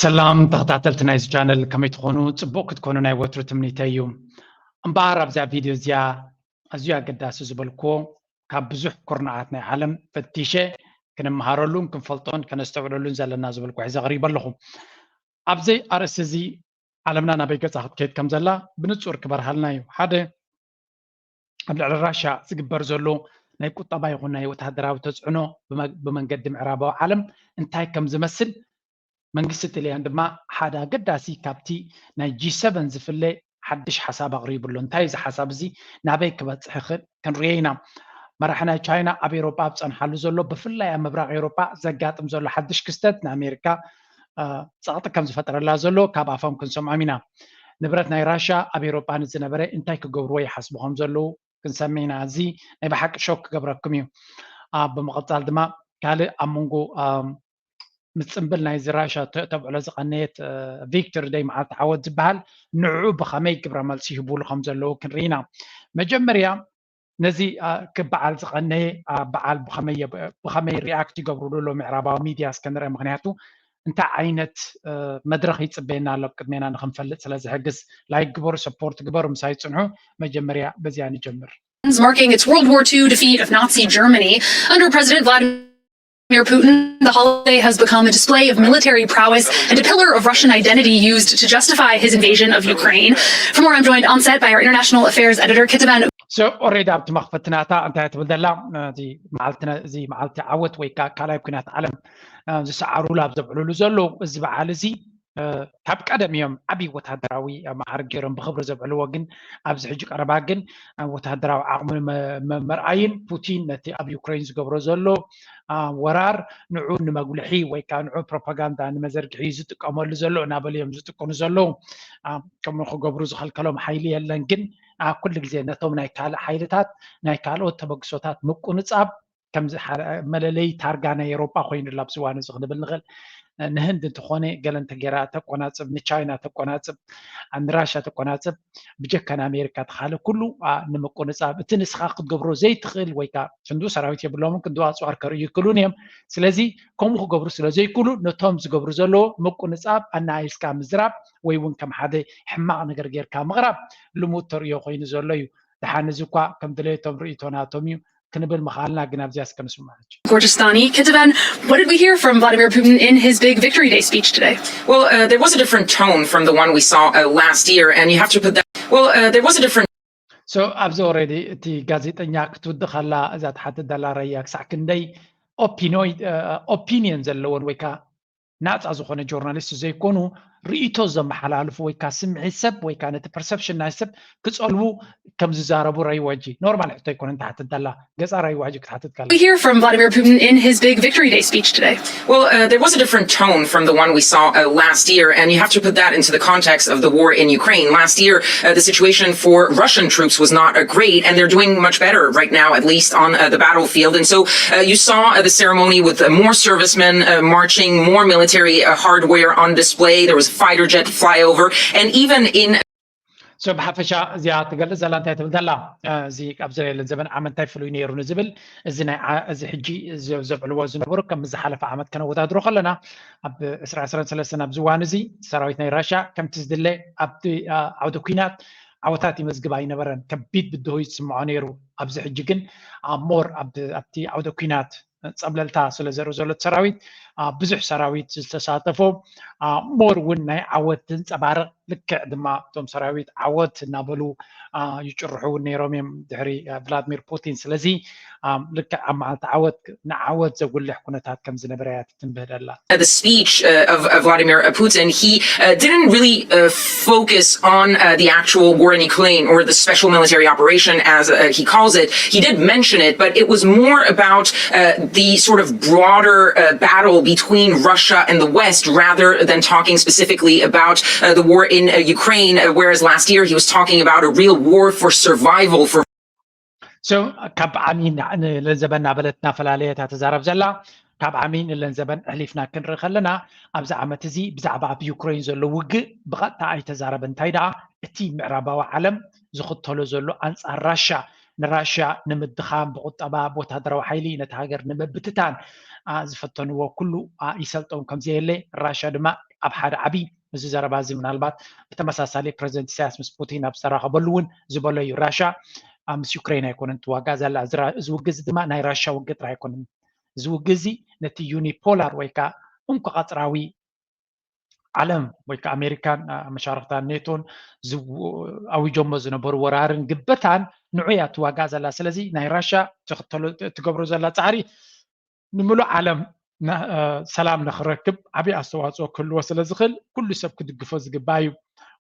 ሰላም ተኸታተልቲ ናይዚ ቻነል፣ ከመይ ትኾኑ? ጽቡቕ ክትኮኑ ናይ ወትሩ ትምኒተይ እዩ። እምበኣር ኣብዛ ቪድዮ እዚኣ ኣዝዩ ኣገዳሲ ዝበልክዎ፣ ካብ ብዙሕ ኩርናዓት ናይ ዓለም ፈቲሸ ክንመሃረሉን ክንፈልጦን ከነስተውዕለሉን ዘለና ዝበልክዎ ሒዘ ቀሪበ ኣለኹ። ኣብዚ ኣርእስቲ እዚ ዓለምና ናበይ ገጻ ክትከይድ ከም ዘላ ብንጹር ክበርሃልና እዩ። ሓደ፣ ኣብ ልዕሊ ራሻ ዝግበር ዘሎ ናይ ቁጠባ ይኹን ናይ ወተሃደራዊ ተጽዕኖ ብመ-፣ ብመንገዲ ምዕራባዊ ዓለም እንታይ ከም ዝመስል መንግስቲ ጥልያን ድማ ሓደ ኣገዳሲ ካብቲ ናይ ጂ ሰቨን ዝፍለ ሓድሽ ሓሳብ ኣቕሪቡ ኣሎ። እንታይ እዚ ሓሳብ እዚ ናበይ ክበጽሕ ይኽእል ክንርእዮ ኢና። መራሒ ናይ ቻይና ኣብ ኤውሮጳ ኣብ ጸንሓሉ ዘሎ፣ ብፍላይ ኣብ ምብራቕ ኤውሮጳ ዘጋጥም ዘሎ ሓድሽ ክስተት ንኣሜሪካ፣ አ፣ ጸቕጢ ከም ዝፈጥረላ ዘሎ ካብ ኣፎም ክንሰምዖም ኢና። ንብረት ናይ ራሻ ኣብ ኤውሮጳ ንዝነበረ እንታይ ክገብርዎ ይሓስቡ ከም ዘለዉ ክንሰምዕ ኢና። እዚ ናይ ብሓቂ ሾክ ክገብረኩም እዩ። አ፣ ብምቕጻል ድማ ካልእ ኣብ መንጎ፣ አ፣ ምጽንብል ናይዚ ራሻ ተ-፣ ተብዕሎ ዝቐነየት፣ አ፣ ቪክቶር ደይ መዓልቲ ዓወት ዝበሃል ንዕኡ ብኸመይ ግብረ መልሲ ይህብሉ ከም ዘለዉ ክንርኢ ኢና። መጀመርያ ነዚ፣ አ፣ ክበዓል ዝቐነየ፣ አ፣ በዓል ብኸመይ የብ-፣ ብኸመይ ሪኣክት ይገብሩሉ ኣሎ ምዕራባዊ ሚድያ እስከ ንርኢ። ምኽንያቱ እንታይ ዓይነት፣ አ፣ መድረኽ ይጽበየና ኣሎ ኣብ ቅድሜና ንኽንፈልጥ ስለ ዝሕግዝ። ላይክ ግበሩ፣ ሰፖርት ግበሩ፣ ምሳይ ጽንሑ። መጀመርያ በዚኣ ንጀምር። Marking its World War Two defeat of Nazi Germany under President Vladimir Putin, the holiday has become a display of military prowess and a pillar of Russian identity used to justify his invasion of Ukraine. For more, I'm joined on set by our international affairs editor, Kitavan. So, already ኣብቲ መኽፈቲ ናታ እንታይ ትብል ዘላ፣ እዚ መዓልቲ ነ-፣ እዚ መዓልቲ ዓወት ወይ ከኣ ካልኣይ ኲናት ዓለም፣ አ፣ ዝሰዓሩሉ ኣብ ዘብዕሉሉ ዘለዉ፣ እዚ በዓል እዚ፣ አ፣ ካብ ቀደም እዮም ዓብዪ ወተሃደራዊ መዓርግ ገይሮም ብኽብሪ ዘብዕልዎ፣ ግን ኣብዚ ሕጂ ቀረባ ግን፣ አ፣ ወተሃደራዊ ዓቕሚ መ-፣ መ-፣ መርኣይን ፑቲን ነቲ ኣብ ዩክሬን ዝገብሮ ዘሎ፣ አ፣ ወራር ንዑ ንመጉልሒ ወይ ከኣ ንዑ ፕሮፓጋንዳ ንመዘርግሒ እዩ ዝጥቀመሉ ዘሎ እናበሉ እዮም ዝጥቀኑ ዘለዉ። አ፣ ከምኡ ክገብሩ ዝኸልከሎም ሓይሊ የለን፣ ግን፣ አ፣ ኩሉ ግዜ ነቶም ናይ ካልእ ሓይልታት፣ ናይ ካልኦት ተበግሶታት ምቁንጻብ ከምዚ ሓደ መለለዪ ታርጋ ናይ ኤውሮጳ ኮይኑ ኣሎ ኣብዚ እዋን እዚ ክንብል ንኽእል። ንህንድ እንተኾነ ገለ እንተገይራ ተቆናጽብ፣ ንቻይና ተቆናጽብ፣ ንራሻ ተቆናጽብ፣ ብጀካ ንኣሜሪካ ተኻለ ኩሉ፣ አ፣ ንምቁንጻብ እቲ ንስኻ ክትገብሮ ዘይትኽእል ወይ ከኣ ክንድኡ ሰራዊት የብሎምን፣ ክንድኡ ኣጽዋር ከርእዩ ይክእሉን እዮም። ስለዚ ከምኡ ክገብሩ ስለ ዘይክእሉ ነቶም ዝገብሩ ዘለዉ ምቁንጻብ ኣነኣኢስካ ምዝራብ ወይ እውን ከም ሓደ ሕማቕ ነገር ጌርካ ምቕራብ ልሙድ ተርእዮ ኮይኑ ዘሎ እዩ። ደሓን እዚ እኳ ከም ድሌቶም ርእይቶ ናቶም እዩ። ክንብል ምኽኣልና ግን ኣብዚኣ እስከ ንስምዖ ሕጂ። Gorgeous Dani. Kitavan, what did we hear from Vladimir Putin in his big Victory Day speech today? Well, uh, there was a different tone from the one we saw, uh, last year, and you have to put that. Well, uh, there was a different. So ኣብዚ ኦልሬዲ እቲ ጋዜጠኛ ክትውዲ ከላ እዛ ትሓትት ዘላ ረያ ክሳዕ ክንደይ ኦፒኖይ-፣ እ፣ ኦፒኒየን ዘለዎን ወይ ከኣ ናጻ ዝኾነ ጆርናሊስት ዘይኮኑ ርእይቶ ዘመሓላልፉ ወይ ከኣ ስምዒት ሰብ ወይ ከኣ ነቲ ፐርሰፕሽን ናይ ሰብ ክጸልዉ ከም ዝዛረቡ ረይዋ ሕጂ። ኖርማል ሕቶ ኣይኮነን ትሓትት ዘላ፣ ገጻ ረይዋ ሕጂ ክትሓትት ከላ። We hear from Vladimir Putin in his big Victory Day speech today. Well, uh, there was a different tone from the one we saw, uh, last year, and you have to put that into the context of the war in Ukraine. Last year, uh, the situation for Russian troops was not, uh, great, and they're doing much better right now, at least on, uh, the battlefield. And so, uh, you saw, uh, the ceremony with, uh, more servicemen, uh, marching, more military, uh, hardware on display. There was a fighter jet flyover, and even in. So ብሓፈሻ እዚኣ ትገልጽ ዘላ እንታይ ትብል ዘላ? እ፣ እዚ ኣብዚ ናይ ለን ዘበን ዓመት እንታይ ፍሉይ ነይሩ ንዝብል፣ እዚ ናይ ዓ-፣ እዚ ሕጂ ዘ-፣ ዘብዕልዎ ዝነበሩ ከም ዝሓለፈ ዓመት ከነወዳድሮ ከለና፣ ኣብ ዕስራ ዕስራን ሰለስተን ኣብዚ እዋን እዚ ሰራዊት ናይ ራሽያ ከምቲ ዝድለ ኣብቲ፣ እ፣ ዓውደ ኲናት ዓወታት ይመዝግብ ኣይነበረን። ከቢድ ብድሆ እዩ ዝስምዖ ነይሩ። ኣብዚ ሕጂ ግን፣ እ፣ ሞር ኣብ-፣ ኣብቲ ዓውደ ኲናት ጸብለልታ ስለ ዘርኢ ዘሎ እቲ ሰራዊት፣ አ፣ ብዙሕ ሰራዊት ዝተሳተፎ፣ አ፣ ሞር እውን ናይ ዓወት ዘንጸባርቕ፣ ልክዕ ድማ እቶም ሰራዊት ዓወት እናበሉ፣ አ፣ ይጭርሑ እውን ነይሮም እዮም ድሕሪ፣ አ፣ ቭላድሚር ፑቲን። ስለዚ፣ አ፣ ልክዕ ኣብ መዓልቲ ዓወት ንዓወት ዘጉልሕ ኩነታት ከም ዝነበረ እያ ትትንብህ ደላ። Uh, the speech, uh, of, of Vladimir, uh, Putin, he, uh, didn't really, uh, focus on, uh, the actual war in Ukraine or the special military operation, as, uh, he calls it. He did mention it, but it was more about, uh, the sort of broader, uh, battle between Russia and the West rather than talking specifically about, uh, the war in, uh, Ukraine, uh, whereas last year he was talking about a real war for survival for. So፣ ካብ ዓሚ ን-፣ ንለዘበና በለት እናፈላለየ እታ ተዛረብ ዘላ። ካብ ዓሚ ንለንዘበን ኣሕሊፍና ክንርኢ ከለና፣ ኣብዚ ዓመት እዚ ብዛዕባ ኣብ ዩክሬን ዘሎ ውግእ ብቐጥታ ኣይተዛረበን። እንታይ ደኣ፣ እቲ ምዕራባዊ ዓለም ዝኽተሎ ዘሎ ኣንጻር ራሻ፣ ንራሻ ንምድኻም ብቁጠባ፣ ብወተሃደራዊ ሓይሊ ነቲ ሃገር ንምብትታን፣ አ፣ ዝፈተንዎ ኩሉ፣ አ፣ ይሰልጦም ከም ዘየለ፣ ራሻ ድማ ኣብ ሓደ ዓብዪ፣ እዚ ዘረባ እዚ ምናልባት ብተመሳሳሊ ፕረዚደንት ኢሳያስ ምስ ፑቲን ኣብ ዝተራኸበሉ እውን ዝበሎ እዩ። ራሻ ምስ ዩክሬን ኣይኮነን ትዋጋእ ዘላ። እዚ ውግእ እዚ ድማ ናይ ራሻ ውግእ ጥራይ ኣይኮነን። እዚ ውግእ እዚ ነቲ ዩኒፖላር ወይ ከዓ እንኮ ቀጽራዊ ዓለም ወይ ከዓ ኣሜሪካን መሻርክታን ኔቶን ኣዊጆሞ ዝነበሩ ወራርን ግበታን ንዑ እያ ትዋጋእ ዘላ። ስለዚ ናይ ራሻ ትገብሮ ዘላ ፃዕሪ ንምሉእ ዓለም ሰላም ንክረክብ ዓብዪ ኣስተዋፅኦ ክህልዎ ስለ ዝኽእል ኩሉ ሰብ ክድግፎ ዝግባእ እዩ።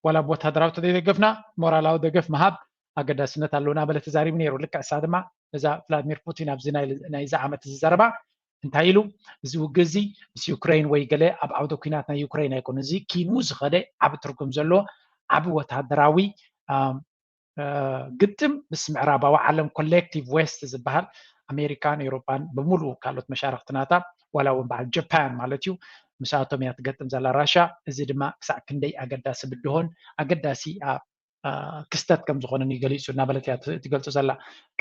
ዋላ ብወታደራዊ ተዘይደገፍና ሞራላዊ ደገፍ ምሃብ ኣገዳስነት ኣለዎ እናበለ ተዛሪቡ ነይሩ። ልክዕ እሳ ድማ እዛ ቭላድሚር ፑቲን ኣብዚ ናይዚ ዓመት እዚ ዘረባ እንታይ ኢሉ? እዚ ውግእ እዚ ምስ ዩክሬን ወይ ገለ ኣብ ዓውደ ኲናት ናይ ዩክሬን ኣይኮነ። እዚ ኪኑ ዝኸደ ዓቢ ትርጉም ዘለዎ ዓቢ ወታደራዊ ግጥም ምስ ምዕራባዊ ዓለም ኮሌክቲቭ ዌስት ዝበሃል ኣሜሪካን ኤውሮፓን ብምሉኡ ካልኦት መሻርክትናታ ዋላ እውን በዓል ጃፓን ማለት እዩ ምስኣቶም እያ ትገጥም ዘላ ራሻ። እዚ ድማ ክሳዕ ክንደይ ኣገዳሲ ብድሆን ኣገዳሲ ክስተት ከም ዝኾነ እዩ ገሊፁ እናበለት እያ ትገልፆ ዘላ።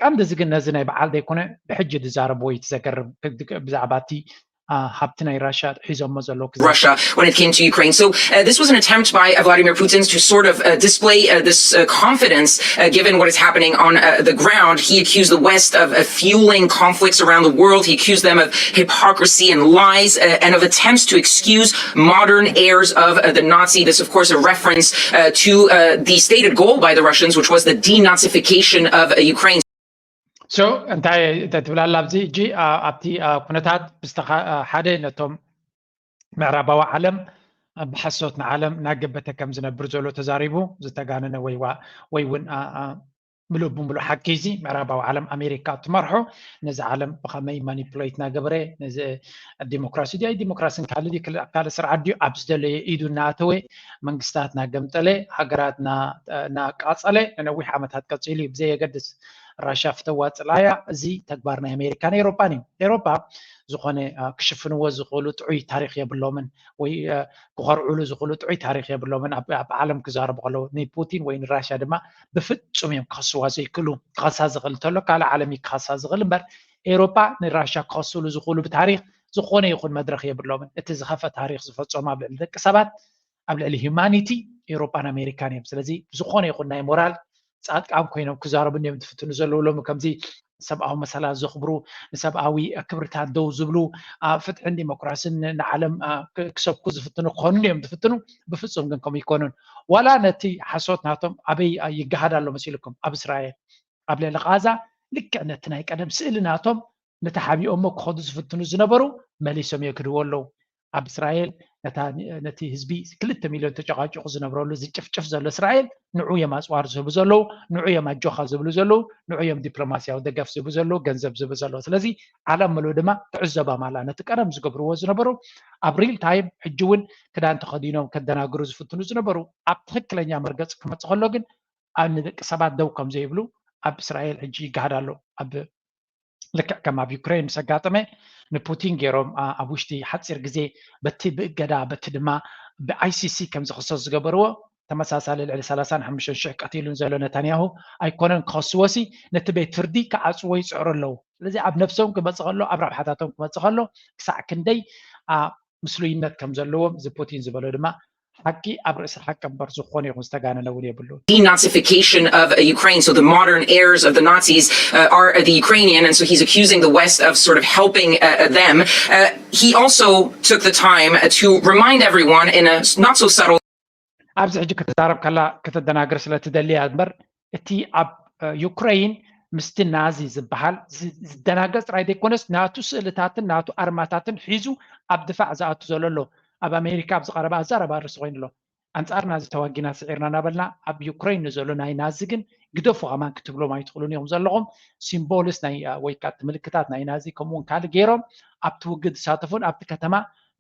ቀንዲ እዚ ግን ነዚ ናይ በዓል ዘይኮነ ብሕጂ ዝዛረብዎ እዩ ትዘገርም ብዛዕባ እቲ ሃብቲ ናይ ራሻ ሒዞሞ ዘለዉ Russia when it came to Ukraine. So uh, this was an attempt by uh, Vladimir Putin to sort of uh, display uh, this uh, confidence uh, given what is happening on uh, the ground. He accused the West of uh, fueling conflicts around the world. He accused them of hypocrisy and lies uh, and of attempts to excuse modern heirs of uh, the Nazi. This, of course, a reference uh, to uh, the stated goal by the Russians, which was the denazification of uh, Ukraine. So እንታይ ትብላላ ኣብዚ ሕጂ ኣብቲ ኩነታት ሓደ ነቶም ምዕራባዊ ዓለም ብሓሶት ንዓለም እናገበተ ከም ዝነብር ዘሎ ተዛሪቡ ዝተጋነነ ወይ እውን ምሉእ ብምሉእ ሓቂ እዚ ምዕራባዊ ዓለም ኣሜሪካ ትመርሖ ነዚ ዓለም ብኸመይ ማኒፕሌት እናገበረ ነዚ ዲሞክራሲ ድዩ ዲሞክራሲን ካልእ ካልእ ስርዓት ድዩ ኣብ ዝደለየ ኢዱ እናኣተወ መንግስታት እናገምጠለ ሃገራት እናቃፀለ ንነዊሕ ዓመታት ቀፂሉ እዩ ብዘየገድስ ራሻ ፍተዋ ፅላያ እዚ ተግባር ናይ ኣሜሪካን ኤሮፓን እዩ ኤሮፓ ዝኾነ ክሽፍንዎ ዝኽእሉ ጥዑይ ታሪክ የብሎምን ወይ ክኸርዕሉ ዝኽእሉ ጥዑይ ታሪክ የብሎምን ኣብ ዓለም ክዛረቡ ከለዉ ንፑቲን ወይ ንራሻ ድማ ብፍጹም እዮም ክኸስዋ ዘይክእሉ ክኸሳ ዝኽእል እንተሎ ካልእ ዓለም እዩ ክኸሳ ዝኽእል እምበር ኤሮፓ ንራሻ ክኸስሉ ዝኽእሉ ብታሪክ ዝኾነ ይኹን መድረክ የብሎምን እቲ ዝኸፈ ታሪክ ዝፈጸሙ ኣብ ልዕሊ ደቂ ሰባት ኣብ ልዕሊ ሂማኒቲ ኤሮፓን ኣሜሪካን እዮም ስለዚ ዝኾነ ይኹን ናይ ሞራል ፃድቃን ኮይኖም ክዛረቡ እዮም ዝፍትኑ ዘለዉ ሎሚ ከምዚ ሰብኣዊ መሰላት ዘኽብሩ ንሰብኣዊ ክብርታት ደው ዝብሉ ፍትሕን ዲሞክራሲን ንዓለም ክሰብኩ ዝፍትኑ ክኾኑ እዮም ዝፍትኑ ብፍፁም ግን ከምኡ ይኮኑን ዋላ ነቲ ሓሶት ናቶም ኣበይ ይገሃድ ኣሎ መሲልኩም ኣብ እስራኤል ኣብ ልዕሊ ቃዛ ልክዕ ነቲ ናይ ቀደም ስእሊ ናቶም ነቲ ሓቢኦሞ ክኸዱ ዝፍትኑ ዝነበሩ መሊሶም የክድዎ ኣለዉ ኣብ እስራኤል ነቲ ህዝቢ ክልተ ሚልዮን ተጨቃጭቁ ዝነብረሉ ዝጭፍጭፍ ዘሎ እስራኤል ንዑ እዮም ኣፅዋር ዝህቡ ዘለዉ ንዑ እዮም ኣጆኻ ዝብሉ ዘለዉ ንዑ እዮም ዲፕሎማሲያዊ ደገፍ ዝህቡ ዘለዉ ገንዘብ ዝህቡ ዘለዉ ስለዚ ዓለም ምሉእ ድማ ትዕዘቦም ኣላ ነቲ ቀደም ዝገብርዎ ዝነበሩ ኣብ ሪል ታይም ሕጂ እውን ክዳን ተኸዲኖም ከደናግሩ ዝፍትኑ ዝነበሩ ኣብ ትክክለኛ መርገፂ ክመፅ ከሎ ግን ኣብ ንደቂ ሰባት ደው ከም ዘይብሉ ኣብ እስራኤል ሕጂ ይገሃድ ኣሎ ኣብ ልክዕ ከም ኣብ ዩክሬን ምስ ኣጋጠመ ንፑቲን ገይሮም ኣብ ውሽጢ ሓፂር ግዜ በቲ ብእገዳ በቲ ድማ ብኣይሲሲ ከም ዝኽሰስ ዝገበርዎ ተመሳሳሊ ልዕሊ ሰላሳን ሓሙሽተን ሽሕ ቀቲሉን ዘሎ ነታንያሁ ኣይኮነን ክኸስዎ ሲ ነቲ ቤት ፍርዲ ክዓፅዎ ይፅዕሩ ኣለዉ ስለዚ ኣብ ነብሶም ክመፅእ ከሎ ኣብ ረብሓታቶም ክመፅእ ከሎ ክሳዕ ክንደይ ምስሉይነት ከም ዘለዎም እዚ ፑቲን ዝበሎ ድማ ሓቂ ኣብ ርእሲ ሓቂ እምበር ዝኾነ ይኹን ዝተጋነነ እውን የብሉ denazification of uh, Ukraine. So the modern heirs of the Nazis uh, are the Ukrainian, and so he's accusing the West of sort of helping uh, them. Uh, he also took the time to remind everyone in a not so subtle. ኣብዚ ሕጂ ክትዛረብ ከላ ከተደናግር ስለ ትደሊ እያ እምበር እቲ ኣብ ዩክሬን ምስቲ ናዚ ዝበሃል ዝደናገጽ ጥራይ ዘይኮነስ ናቱ ስእልታትን ናቱ ኣርማታትን ሒዙ ኣብ ድፋዕ ዝኣቱ ዘሎ ኣሎ ኣብ ኣሜሪካ ኣብዚ ቀረባ ኣዛረባ ርእሲ ኮይኑ ኣሎ ኣንጻር ናዚ ተዋጊና ስዒርና እናበልና ኣብ ዩክሬን ንዘሎ ናይ ናዚ ግን ግደፉ ከማን ክትብሎም ኣይትኽእሉን እዮም ዘለኹም ሲምቦልስ ናይ ወይ ከዓ ምልክታት ናይ ናዚ ከምኡውን ካልእ ገይሮም ኣብቲ ውግእ ዝሳተፉን ኣብቲ ከተማ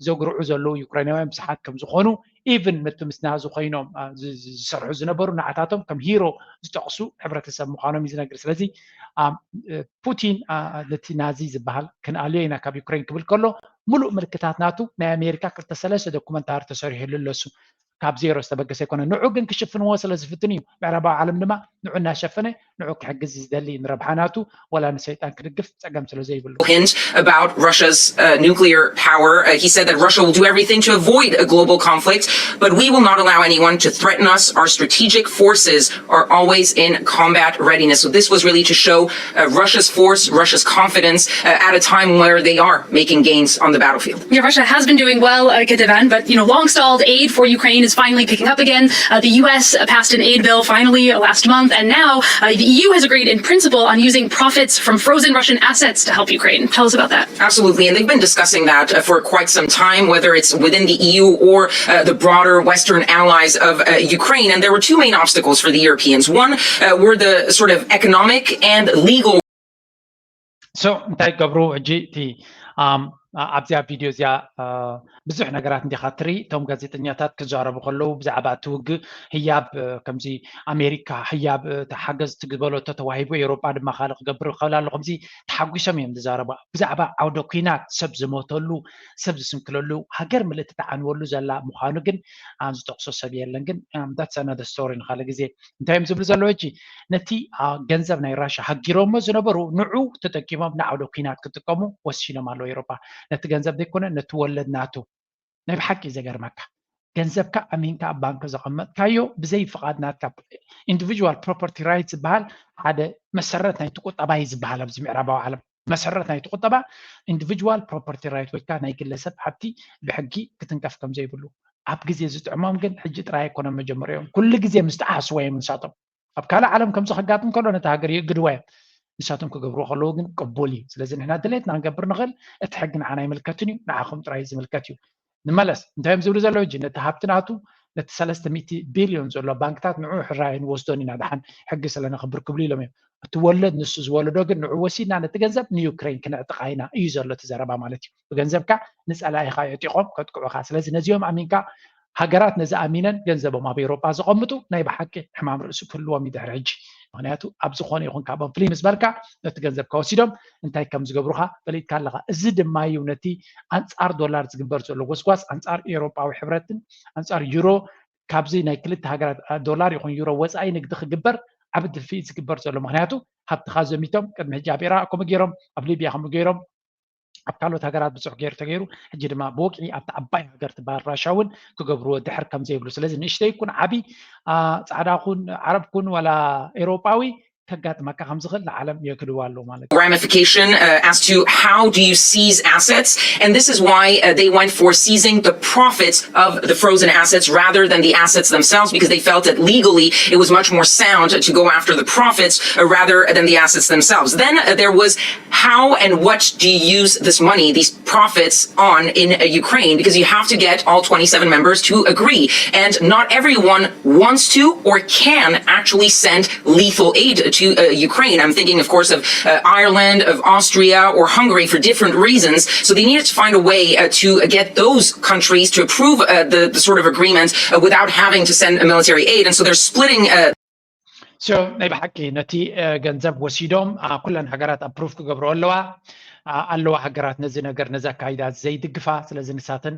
ዘጉርዑ ዘለዉ ዩክሬናውያን ብዙሓት ከም ዝኾኑ ኢቭን ምቲ ምስ ናዚ ኮይኖም ዝሰርሑ ዝነበሩ ንዓታቶም ከም ሂሮ ዝጠቕሱ ሕብረተሰብ ምዃኖም እዩ ዝነግር ስለዚ ፑቲን ነቲ ናዚ ዝበሃል ክንኣልዮ ኢና ካብ ዩክሬን ክብል ከሎ ሙሉእ ምልክታት ናቱ ናይ ኣሜሪካ ክልተ ሰለስተ ዶኩመንታሪ ተሰሪሕሉ ኣለሱ ካብ ዜሮ ዝተበገሰ ኣይኮነ። ንዑ ግን ክሽፍንዎ ስለ ዝፍትን እዩ። ምዕራባዊ ዓለም ድማ ንዑ እናሸፈነ ንዑ ክሕግዝ ዝደሊ ንረብሓ ናቱ ወላ ንሰይጣን ክድግፍ ጸገም ስለ ዘይብሉ። Hint about Russia's uh, nuclear power. Uh, he said that Russia will do everything to avoid a global conflict, but we will not allow anyone to threaten us. Our strategic forces are always in combat readiness. So this was really to show uh, Russia's force, Russia's confidence uh, at a time where they are making gains on the battlefield. Yeah, Russia has been doing well, uh, Ketevan, but you know, long stalled aid for Ukraine is finally picking up again. Uh, the U S passed an aid bill finally last month, and now uh, the E U has agreed in principle on using profits from frozen Russian assets to help Ukraine. Tell us about that. Absolutely, and they've been discussing that uh, for quite some time, whether it's within the E U or uh, the broader Western allies of uh, Ukraine. And there were two main obstacles for the Europeans. One uh, were the sort of economic and legal so እንታይ ገብሩ ሕጂ እቲ ኣብዚኣ ቪድዮ እዚኣ ብዙሕ ነገራት እንዲኻ ትርኢ። እቶም ጋዜጠኛታት ክዛረቡ ከለዉ ብዛዕባ እቲ ውግእ ህያብ ከምዚ ኣሜሪካ ህያብ ሓገዝ ትግበሎ ተተዋሂቡ ኤውሮጳ ድማ ካልእ ክገብር ይኽእል ኣሎ ከምዚ ተሓጒሶም እዮም ዝዛረቡ። ብዛዕባ ዓውደ ኩናት ሰብ ዝሞተሉ ሰብ ዝስንክለሉ ሃገር ምልእቲ ተዓንወሉ ዘላ ምዃኑ ግን ዝጠቕሶ ሰብ የለን። ግን that's another story ንኻልእ ግዜ። እንታይ እዮም ዝብሉ ዘለዉ ሕጂ ነቲ ገንዘብ ናይ ራሻ ሃጊሮሞ ዝነበሩ ንዑ ተጠቂሞም ንዓውደ ኩናት ክጥቀሙ ወሲኖም ኣለዉ ኤውሮጳ። ነቲ ገንዘብ ዘይኮነ ነቲ ወለድ ናቱ ናይ ብሓቂ ዘገርመካ ገንዘብካ ኣሚንካ ኣብ ባንክ ዘቐመጥካዮ ብዘይ ፍቓድ ናትካ individual property right ዝበሃል ሓደ መሰረት ናይቲ ቁጠባ እዩ ዝበሃል ኣብዚ ምዕራባዊ ዓለም። መሰረት ናይቲ ቁጠባ individual property right ወይ ከዓ ናይ ግለሰብ ሃብቲ ብሕጊ ክትንከፍ ከም ዘይብሉ ኣብ ግዜ ዝጥዕሞም ግን ሕጂ ጥራይ ኣይኮነን መጀመሪኦም ኩሉ ግዜ ምስ ተዓስዎ እዮም ንሳቶም ኣብ ካልእ ዓለም ከምዚ ከጋጥም ከሎ ነቲ ሃገር ይእግድዎ እዮም። ንሳቶም ክገብርዎ ከለዉ ግን ቅቡል እዩ። ስለዚ ንሕና ድሌትና ክንገብር ንኽእል እቲ ሕጊ ንዓና ኣይምልከትን እዩ፣ ንዓኹም ጥራይ ዝምልከት እዩ። ንመለስ እንታይ እዮም ዝብሉ ዘለዉ ሕጂ ነቲ ሃብቲ ናቱ ነቲ ሰለስተ ሚእቲ ቢልዮን ዘሎ ባንክታት ንዑ ሕራይ ንወስዶን ኢና ደሓን ሕጊ ስለ ነኽብር ክብሉ ኢሎም እዮም። እቲ ወለድ ንሱ ዝወለዶ ግን ንዑ ወሲድና ነቲ ገንዘብ ንዩክሬን ክነዕጥቓ ኢና እዩ ዘሎ እቲ ዘረባ ማለት እዩ። ብገንዘብካ ንጸላኢኻ የዕጢቖም ከጥቅዑኻ። ስለዚ ነዚኦም ኣሚንካ ሃገራት ነዚ ኣሚነን ገንዘቦም ኣብ ኤውሮጳ ዘቐምጡ ናይ ብሓቂ ሕማም ርእሲ ክህልዎም እዩ ድሕሪ ሕጂ። ምክንያቱ ኣብ ዝኾነ ይኹን ካብኦም ፍልይ ምስ በልካ ነቲ ገንዘብካ ወሲዶም እንታይ ከም ዝገብሩኻ ፈሊጥካ ኣለኻ። እዚ ድማ እዩ ነቲ ኣንጻር ዶላር ዝግበር ዘሎ ጎስጓስ ኣንጻር ኤውሮጳዊ ሕብረትን ኣንጻር ዩሮ ካብዚ ናይ ክልተ ሃገራት ዶላር ይኹን ዩሮ ወፃኢ ንግዲ ክግበር ዓቢ ድፍኢት ዝግበር ዘሎ። ምክንያቱ ሃብትኻ ዘሚቶም ቅድሚ ሕጂ ኣብ ኢራቅ ከምኡ ገይሮም ኣብ ሊብያ ከምኡ ገይሮም ኣብ ካልኦት ሃገራት ብዙሕ ገይሩ ተገይሩ ሕጂ ድማ ብወግዒ ኣብቲ ዓባይ ሃገር ትበሃል ራሻ እውን ክገብርዎ ድሕር ከም ዘይብሉ ስለዚ ንእሽተይ ኩን ዓቢ ፃዕዳ ኩን ዓረብ ኩን ዋላ ኤውሮጳዊ ከጋጥመካ ከም ዝኽእል ንዓለም የክድዋ ኣለዉ ማለት እዩ። ramification uh, as to how do you seize assets, and this is why uh, they went for seizing the profits of the frozen assets rather than the assets themselves, because they felt that legally it was much more sound to go after the profits uh, rather than the assets themselves. Then uh, there was how and what do you use this money, these profits, on in uh, Ukraine, because you have to get all twenty-seven members to agree, and not everyone wants to or can actually send lethal aid to uh, Ukraine. I'm thinking, of course, of uh, Ireland, of Austria, or Hungary for different reasons. So they needed to find a way uh, to get those countries to approve uh, the, the sort of agreement uh, without having to send a military aid. And so they're splitting uh, so ናይ ብሓቂ ነቲ ገንዘብ ወሲዶም ኩለን ሃገራት ኣፕሩቭ ክገብሩ ኣለዋ ኣለዋ ሃገራት ነዚ ነገር ነዚ ኣካይዳ ዘይድግፋ። ስለዚ ንሳተን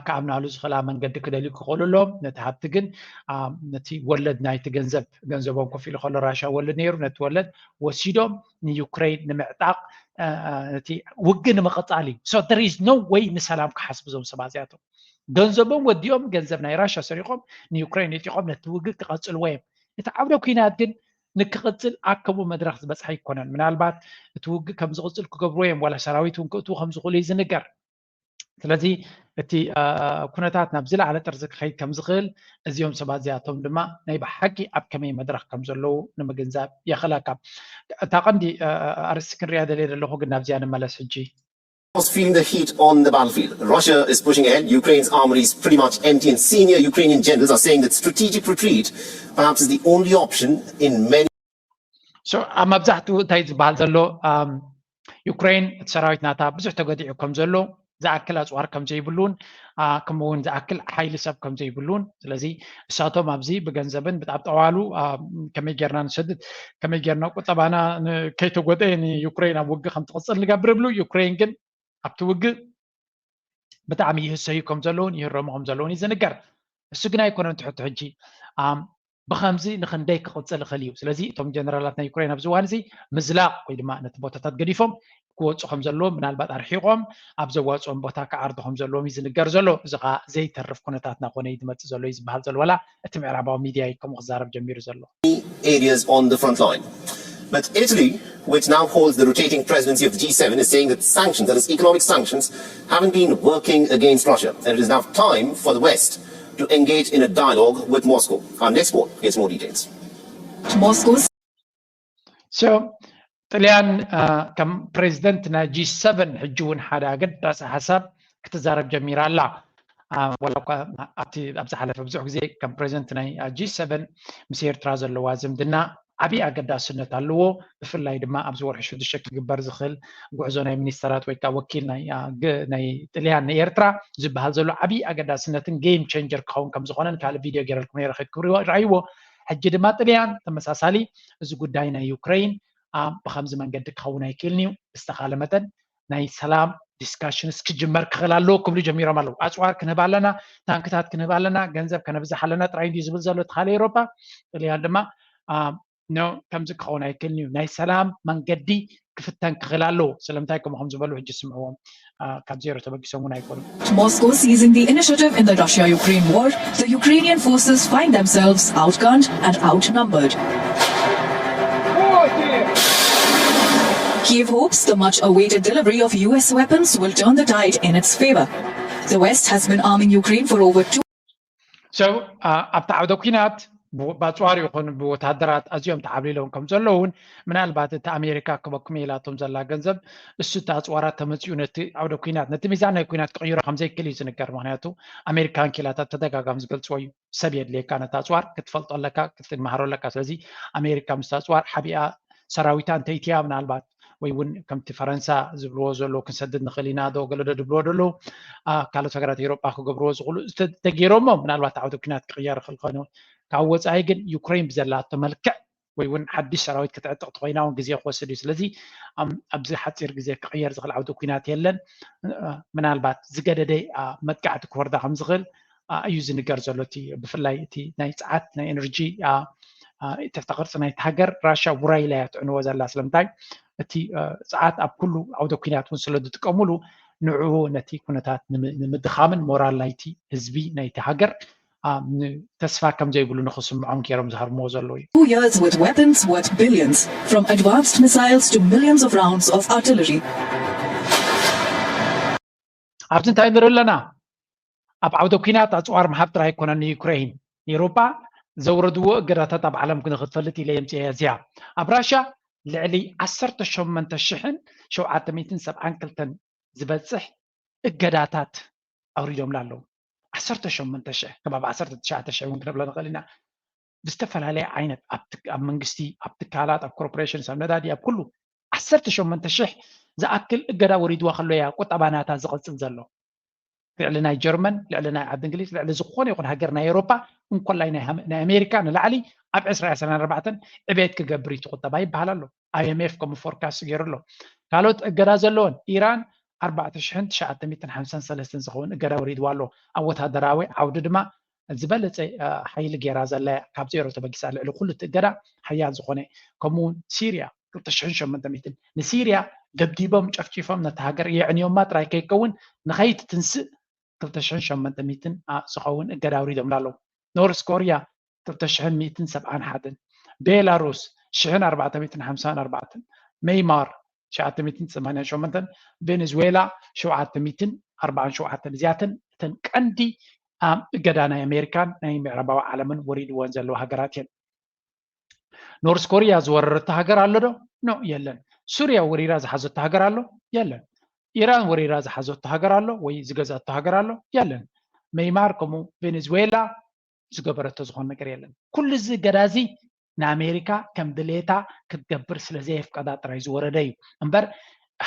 ክኣምናሉ ዝኽእላ መንገዲ ክደልዩ ክኽእሉ ኣለዎም። ነቲ ሃብቲ ግን ነቲ ወለድ ናይቲ ገንዘብ ገንዘቦም ኮፍ ኢሉ ከሎ ራሻ ወልድ ነይሩ ነቲ ወለድ ወሲዶም ንዩክሬን ንምዕጣቕ ነቲ ውግእ ንምቕጻል እዩ። So there is no way ንሰላም ክሓስቡ እዞም ሰባት እዚኣቶም ገንዘቦም ወዲኦም ገንዘብ ናይ ራሻ ሰሪቖም ንዩክሬን ዕጢቖም ነቲ ውግእ ክቐጽልዎ እዮም። እቲ ዓውደ ኩናት ግን ንክቕጽል ኣብ ከምኡ መድረኽ ዝበጽሐ ኣይኮነን። ምናልባት እቲ ውግእ ከም ዝቕጽል ክገብርዎ እዮም ዋላ ሰራዊት እውን ክእትዉ ከም ዝኽእሉ እዩ ዝንገር። ስለዚ እቲ ኩነታት ናብ ዝለዓለ ጥርዚ ክኸይድ ከም ዝኽእል እዚኦም ሰባት እዚኣቶም ድማ ናይ ብሓቂ ኣብ ከመይ መድረኽ ከም ዘለዉ ንምግንዛብ የኽእለካ። እታ ቀንዲ ኣርእስቲ ክንሪኣ ደልየ ዘለኹ ግን ናብዚኣ ንመለስ ሕጂ። Was feeling the heat on the battlefield. Russia is pushing ahead. Ukraine's armory is pretty much empty, and senior Ukrainian generals are saying that strategic retreat perhaps is the only option in many. So ኣብ መብዛሕትኡ እንታይ ዝበሃል ዘሎ ዩክሬን እቲ ሰራዊት ናታ ብዙሕ ተገዲዑ ከም ዘሎ ዝኣክል ኣፅዋር ከም ዘይብሉን ከምኡ እውን ዝኣክል ሓይሊ ሰብ ከም ዘይብሉን ስለዚ እሳቶም ኣብዚ ብገንዘብን ብጣብ ጠዋሉ ከመይ ጌርና ንሰድድ ከመይ ጌርና ቁጠባና ከይተጎደ ንዩክሬን ኣብ ውግእ ከም ትቕፅል ንገብር ይብሉ። ዩክሬን ግን ኣብቲ ውግእ ብጣዕሚ ይህሰዩ ከም ዘለውን ይህረሙ ከም ዘለውን እዩ ዝንገር። እሱ ግን ኣይኮነን ትሕቶ ሕጂ። ብኸምዚ ንኽንደይ ክቕፅል ይኽእል እዩ? ስለዚ እቶም ጀነራላት ናይ ዩክሬን ኣብዚ እዋን እዚ ምዝላቕ ወይ ድማ ነቲ ቦታታት ገዲፎም ክወፁ ከም ዘለዎ፣ ምናልባት ኣርሒቖም ኣብ ዘዋፅኦም ቦታ ክዓርዱ ከም ዘለዎም እዩ ዝንገር ዘሎ። እዚ ከዓ ዘይተርፍ ኩነታት እናኾነ እዩ ዝመፅእ ዘሎ እዩ ዝበሃል ዘሎ። ዋላ እቲ ምዕራባዊ ሚድያ እዩ ከምኡ ክዛረብ ጀሚሩ ዘሎ። Areas on the front line. But Italy, which now holds the rotating presidency of the G seven, is saying that sanctions, that is economic sanctions, haven't been working against Russia. And it is now time for the West to engage in a dialogue with Moscow. Our next report gets more details. Moscow so ጥልያን ከም ፕሬዚደንት ናይ ጂ ሰቨን ሕጂ እውን ሓደ ኣገዳሲ ሓሳብ ክትዛረብ ጀሚራ ኣላ። ዋላ እኳ ኣብቲ ኣብ ዝሓለፈ ብዙሕ ግዜ ከም ፕሬዚደንት ናይ ጂ ሰቨን ምስ ኤርትራ ዘለዋ ዝምድና ዓብዪ ኣገዳስነት ኣለዎ። ብፍላይ ድማ ኣብዚ ወርሒ ሽዱሽተ ክግበር ዝኽእል ጉዕዞ ናይ ሚኒስተራት ወይ ከዓ ወኪል ናይ ጥልያን ንኤርትራ ዝበሃል ዘሎ ዓብዪ ኣገዳስነትን ጌም ቸንጀር ክኸውን ከም ዝኾነን ካልእ ቪድዮ ገይረልኩም ነይረ ክትክብርዎ ረኣይዎ። ሕጂ ድማ ጥልያን ተመሳሳሊ እዚ ጉዳይ ናይ ዩክሬን ብከምዚ መንገዲ ክኸውን ኣይክእልን እዩ። ብዝተኻለ መጠን ናይ ሰላም ዲስካሽንስ ክጅመር ክኽእል ኣለዎ ክብሉ ጀሚሮም ኣለዉ። ኣፅዋር ክንህብ ኣለና፣ ታንክታት ክንህብ ኣለና፣ ገንዘብ ከነብዝሕ ኣለና ጥራይ እንድዩ ዝብል ዘሎ እቲ ካልእ ኤውሮጳ። ጥልያን ድማ ኖ ከምዚ ክኸውን ኣይክእልን እዩ፣ ናይ ሰላም መንገዲ ክፍተን ክኽእል ኣለዎ። ስለምንታይ ከምኡ ከም ዝበሉ ሕጂ ስምዕዎም። ካብ ዜሮ ተበጊሶም እውን ኣይኮኑን። Moscow seizing the initiative in the Russia-Ukraine war, the Ukrainian forces find themselves outgunned and outnumbered. Kyiv hopes the much-awaited delivery of U S weapons will turn the tide in its favor. The West has been arming Ukraine for over two so ኣብቲ ዓውደ ኲናት ብኣፅዋር ይኹን ብወታደራት ኣዝዮም ተዓብሊሎም ከም ዘለውን ምናልባት እቲ ኣሜሪካ ክበኩም ኢላቶም ዘላ ገንዘብ እሱ እቲ ኣፅዋራት ተመፂኡ ነቲ ዓውደ ኲናት ነቲ ሚዛን ናይ ኲናት ክቕይሮ ከም ዘይክእል እዩ ዝንገር። ምክንያቱ ኣሜሪካን ኪላታት ተደጋጋሚ ዝገልፅዎ እዩ። ሰብ የድልየካ ነቲ ኣፅዋር ክትፈልጦ ኣለካ ክትመሃሮ ኣለካ። ስለዚ ኣሜሪካ ምስ ኣፅዋር ሓቢኣ ሰራዊታ እንተይትያ ምናልባት ወይ እውን ከምቲ ፈረንሳ ዝብልዎ ዘሎ ክንሰድድ ንኽእል ኢና ዶ ገለዶ ድብልዎ ደለዉ ካልኦት ሃገራት ኤሮጳ ክገብርዎ ዝኽእሉ ተገይሮሞ ምናልባት ዓውደ ኲናት ክቕየር ይኽእል ኮይኑ ካብ ወፃኢ ግን ዩክሬን ብዘላቶ መልክዕ ወይ እውን ሓድሽ ሰራዊት ክትዕጥቕ ተኮይና እውን ግዜ ክወስድ እዩ። ስለዚ ኣብዚ ሓፂር ግዜ ክቕየር ዝኽእል ዓውደ ኲናት የለን። ምናልባት ዝገደደ መጥቃዕቲ ክወርዳ ከም ዝኽእል እዩ ዝንገር ዘሎ። እቲ ብፍላይ እቲ ናይ ፀዓት ናይ ኤነርጂ ተፍታ ቅርፂ ናይቲ ሃገር ራሻ ውራይ ኢላ እያ ትዕንዎ ዘላ። ስለምንታይ እቲ ፀዓት ኣብ ኩሉ ዓውደ ኲናት እውን ስለ ዝጥቀሙሉ ንዕኡ ነቲ ኩነታት ንምድኻምን ሞራል ናይቲ ህዝቢ ናይቲ ሃገር ተስፋ ከም ዘይብሉ ንኽስምዖም ገይሮም ዝሃርምዎ ዘለዉ እዩ። Two years with weapons worth billions, from advanced missiles to millions of rounds of artillery. ኣብቲ እንታይ ንርኢ ኣለና? ኣብ ዓውደ ኲናት ኣፅዋር ምሃብ ጥራይ ኣይኮነን ንዩክሬን። ኤውሮጳ ዘውረድዎ እገዳታት ኣብ ዓለም ንክትፈልጥ ኢለ የምፅአ እዚኣ። ኣብ ራሽያ ልዕሊ ዓሰርተ ሸሞንተ ሽሕን ሸውዓተ ሚእትን ሰብዓን ክልተን ዝበፅሕ እገዳታት ኣውሪዶምላ ኣለዉ። ዓሰርተ ሸሞንተ ሽሕ ከባቢ ዓሰርተ ትሽዓተ ሽሕ እውን ክንብሎ ንኽእል ኢና። ብዝተፈላለየ ዓይነት ኣብ መንግስቲ ኣብ ትካላት ኣብ ኮርፖሬሽንስ ኣብ ነዳዲ ኣብ ኩሉ ዓሰርተ ሸሞንተ ሽሕ ዝኣክል እገዳ ወሪድዋ ከሎ እያ ቁጠባ ናታ ዝቐፅል ዘሎ። ልዕሊ ናይ ጀርመን ልዕሊ ናይ ዓዲ እንግሊዝ ልዕሊ ዝኾነ ይኹን ሃገር ናይ ኤውሮፓ እንኮላይ ናይ ኣሜሪካ ንላዕሊ ኣብ ዕስራ ዕስራን ኣርባዕተን ዕቤት ክገብር እዩ እቲ ቁጠባ ይበሃል ኣሎ። ኣይኤምኤፍ ከምኡ ፎርካስት ገይሩ ኣሎ። ካልኦት እገዳ ዘለወን ኢራን ኣርባዕተ ሽሕን ትሽዓተ ሚእትን ሓምሳን ሰለስተን ዝኸውን እገዳ ወሪድዋ ኣሎ። ኣብ ወታደራዊ ዓውዲ ድማ ዝበለፀ ሓይሊ ገይራ ዘላ እያ። ካብ ዜሮ ተበጊሳ ልዕሊ ኩሉ እቲ እገዳ ሓያል ዝኾነ ከምኡ እውን ሲርያ ክልተ ሽሕን ሸሞንተ ሚእትን ንሲርያ ደብዲቦም ጨፍጪፎም ነቲ ሃገር የዕንዮማ ጥራይ ከይከውን ንኸይትትንስእ ክልተ ሽሕን ሸሞንተ ሚእትን ዝኸውን እገዳ ኣውሪዶምላ ኣለዉ። ኖርስ ኮርያ ክልተ ሽሕን ሚእትን ሰብዓን ሓደን፣ ቤላሩስ ሽሕን ኣርባዕተ ሚእትን ሓምሳን ኣርባዕተን፣ ሜይማር ትሽዓተ ሚእትን ሰማንያን ሸሞንተን፣ ቬኔዙዌላ ሸውዓተ ሚእትን ኣርባዓን ሸውዓተን እዚኣተን እተን ቀንዲ እገዳ ናይ ኣሜሪካን ናይ ምዕራባዊ ዓለምን ወሪድወን ዘለዋ ሃገራት እየን። ኖርስ ኮርያ ዝወረረቶ ሃገር ኣሎ ዶ? ኖ የለን። ሱርያ ወሪራ ዝሓዘቶ ሃገር ኣሎ? የለን። ኢራን ወሪራ ዝሓዘቶ ሃገር ኣሎ ወይ ዝገዛቶ ሃገር ኣሎ? የለን። ሜይማር ከምኡ ቬኔዙዌላ ዝገበረቶ ዝኾነ ነገር የለን። ኩሉ እዚ እገዳ እዚ ንኣሜሪካ ከም ድሌታ ክትገብር ስለ ዘየፍቀዳ ጥራይ ዝወረደ እዩ እምበር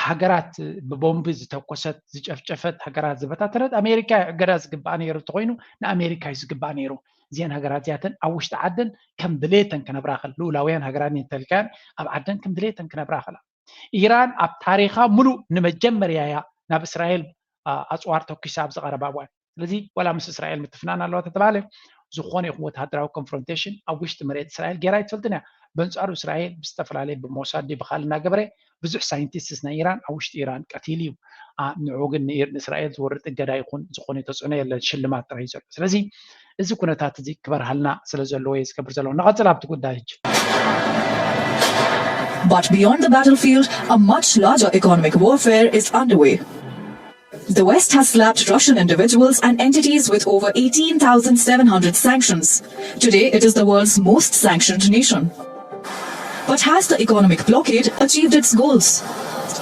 ሃገራት ብቦምቢ ዝተኮሰት ዝጨፍጨፈት ሃገራት ዝበታተነት ኣሜሪካ እገዳ ዝግባኣ ነይሩ እንተኮይኑ ንኣሜሪካ እዩ ዝግባእ ነይሩ። እዚአን ሃገራት እዚኣተን ኣብ ውሽጢ ዓደን ከም ድሌተን ክነብራ ክል ልኡላውያን ሃገራት እንተልካያን ኣብ ዓደን ከም ድሌተን ክነብራ ክላ ኢራን ኣብ ታሪኻ ሙሉእ ንመጀመርያ እያ ናብ እስራኤል ኣፅዋር ተኩሳ ኣብ ዝቐረባ እዋን ስለዚ ዋላ ምስ እስራኤል ምትፍናን ኣለዋ ተተባሃለ ዝኾነ ይኹን ወተሃደራዊ ኮንፍሮንቴሽን ኣብ ውሽጢ መሬት እስራኤል ገይራ ኣይትፈልጥን እያ። በንጻሩ እስራኤል ብዝተፈላለየ ብሞሳድ ብኻል እናገበረ ብዙሕ ሳይንቲስትስ ናይ ኢራን ኣብ ውሽጢ ኢራን ቀቲሉ እዩ። ንዑ ግን ንእስራኤል ዝወርድ እገዳ ይኹን ዝኾነ ተፅዕኖ የለን፣ ሽልማት ጥራይ ዘሎ። ስለዚ እዚ ኩነታት እዚ ክበርሃልና ስለ ዘለዎ እየ ዝገብር ዘለኹ። ንቐፅል ኣብቲ ጉዳይ ሕጂ። But beyond the battlefield, a much larger economic warfare is underway. The West has slapped Russian individuals and entities with over eighteen thousand seven hundred sanctions. Today, it is the world's most sanctioned nation. But has the economic blockade achieved its goals?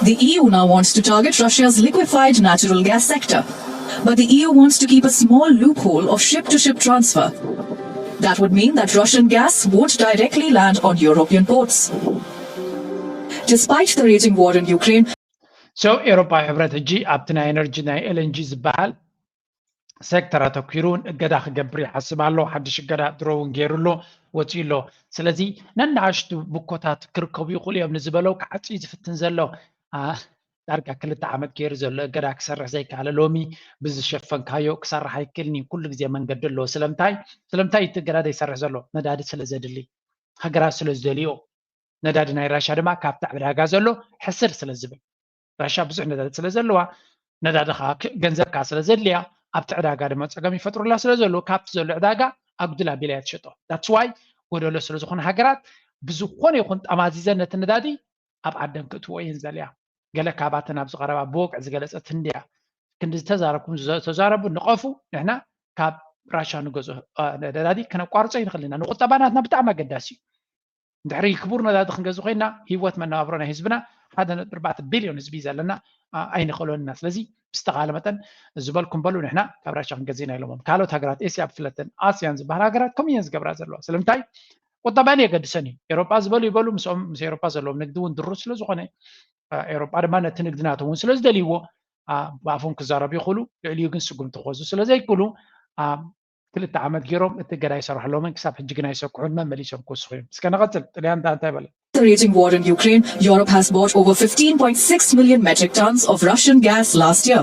The E U now wants to target Russia's liquefied natural gas sector. But the E U wants to keep a small loophole of ship to ship transfer. That would mean that Russian gas won't directly land on European ports. Despite the raging war in Ukraine, so ኤሮፓዊ ሕብረት ሕጂ ኣብቲ ናይ ኤነርጂ ናይ ኤልኤንጂ ዝበሃል ሴክተር ኣተኪሩ እውን እገዳ ክገብር ይሓስብ ኣሎ። ሓድሽ እገዳ ድሮ እውን ገይሩ ኣሎ፣ ወፂኡ ኣሎ። ስለዚ ነናእሽቱ ብኮታት ክርከቡ ይኽእሉ እዮም ንዝበለው ክዓፅዩ ዝፍትን ዘሎ ዳርጋ ክልተ ዓመት ገይሩ ዘሎ እገዳ ክሰርሕ ዘይከኣለ ሎሚ ብዝሸፈንካዮ ክሰርሕ ኣይክእልን እዩ። ኩሉ ግዜ መንገዲ ኣለዎ። ስለምንታይ ስለምንታይ እቲ እገዳ ዘይሰርሕ ዘሎ? ነዳዲ ስለ ዘድሊ፣ ሃገራት ስለ ዝደልዮ፣ ነዳዲ ናይ ራሻ ድማ ካብቲ ዕዳጋ ዘሎ ሕስር ስለ ዝብል፣ ራሻ ብዙሕ ነዳዲ ስለ ዘለዋ፣ ነዳዲ ገንዘብ ከዓ ስለ ዘድልያ ኣብቲ ዕዳጋ ድማ ፀገም ይፈጥሩላ ስለ ዘለዉ ካብቲ ዘሎ ዕዳጋ ኣጉድል ኣቢላ እያ ትሸጦ። That's why ጎደሎ ስለ ዝኾነ ሃገራት ብዝኾነ ይኹን ጠማዚዘን ነቲ ነዳዲ ኣብ ዓደን ክእትዎ እየን ዝደልያ። ገለ ካባተን ኣብዚ ቀረባ ብወግዒ ዝገለፀት ህንዲ እያ። ክንዲ ዝተዛረብኩም ዝተዛረቡ ንቐፉ፣ ንሕና ካብ ራሻ ንገዝኦ ነዳዲ ከነቋርፆ ይንኽእል ኢና። ንቁጠባ ናትና ብጣዕሚ ኣገዳሲ እዩ። ድሕሪ ክቡር ነዳዲ ክንገዝ ኮይና ህይወት መነባብሮ ናይ ህዝብና ሓደ ነጥቢ ኣርባዕተ ቢልዮን ህዝቢ ዘለና ኣይንኽእሎን ኢና። ስለዚ ብዝተኻለ መጠን ዝበልኩም በሉ፣ ንሕና ካብ ራሻ ክንገዝእ ኢና ኢሎሞም። ካልኦት ሃገራት ኤስያ ብፍለተን ኣስያን ዝበሃል ሃገራት ከምኡ እየን ዝገብራ ዘለዋ። ስለምንታይ? ቁጠባን የገድሰን እዩ። ኤሮጳ ዝበሉ ይበሉ፣ ምስኦም ምስ ኤሮጳ ዘለዎም ንግዲ እውን ድሩት ስለ ዝኾነ ኤሮጳ ድማ ነቲ ንግዲ ናቶም እውን ስለ ዝደልይዎ ብኣፎም ክዛረቡ ይኽእሉ፣ ልዕሊኡ ግን ስጉምቲ ክወስዱ ስለ ዘይክእሉ ክልተ ዓመት ገይሮም እቲ እገዳ ይሰርሑ ኣለዉ፣ ክሳብ ሕጂ ግን ኣይሰክሑን፣ መመሊሶም ክውስኹ እዮም። እስከ ንቐጽል፣ ጥልያን እንታይ እንታይ በለ? The raging war in Ukraine, Europe has bought over fifteen point six million metric tons of Russian gas last year.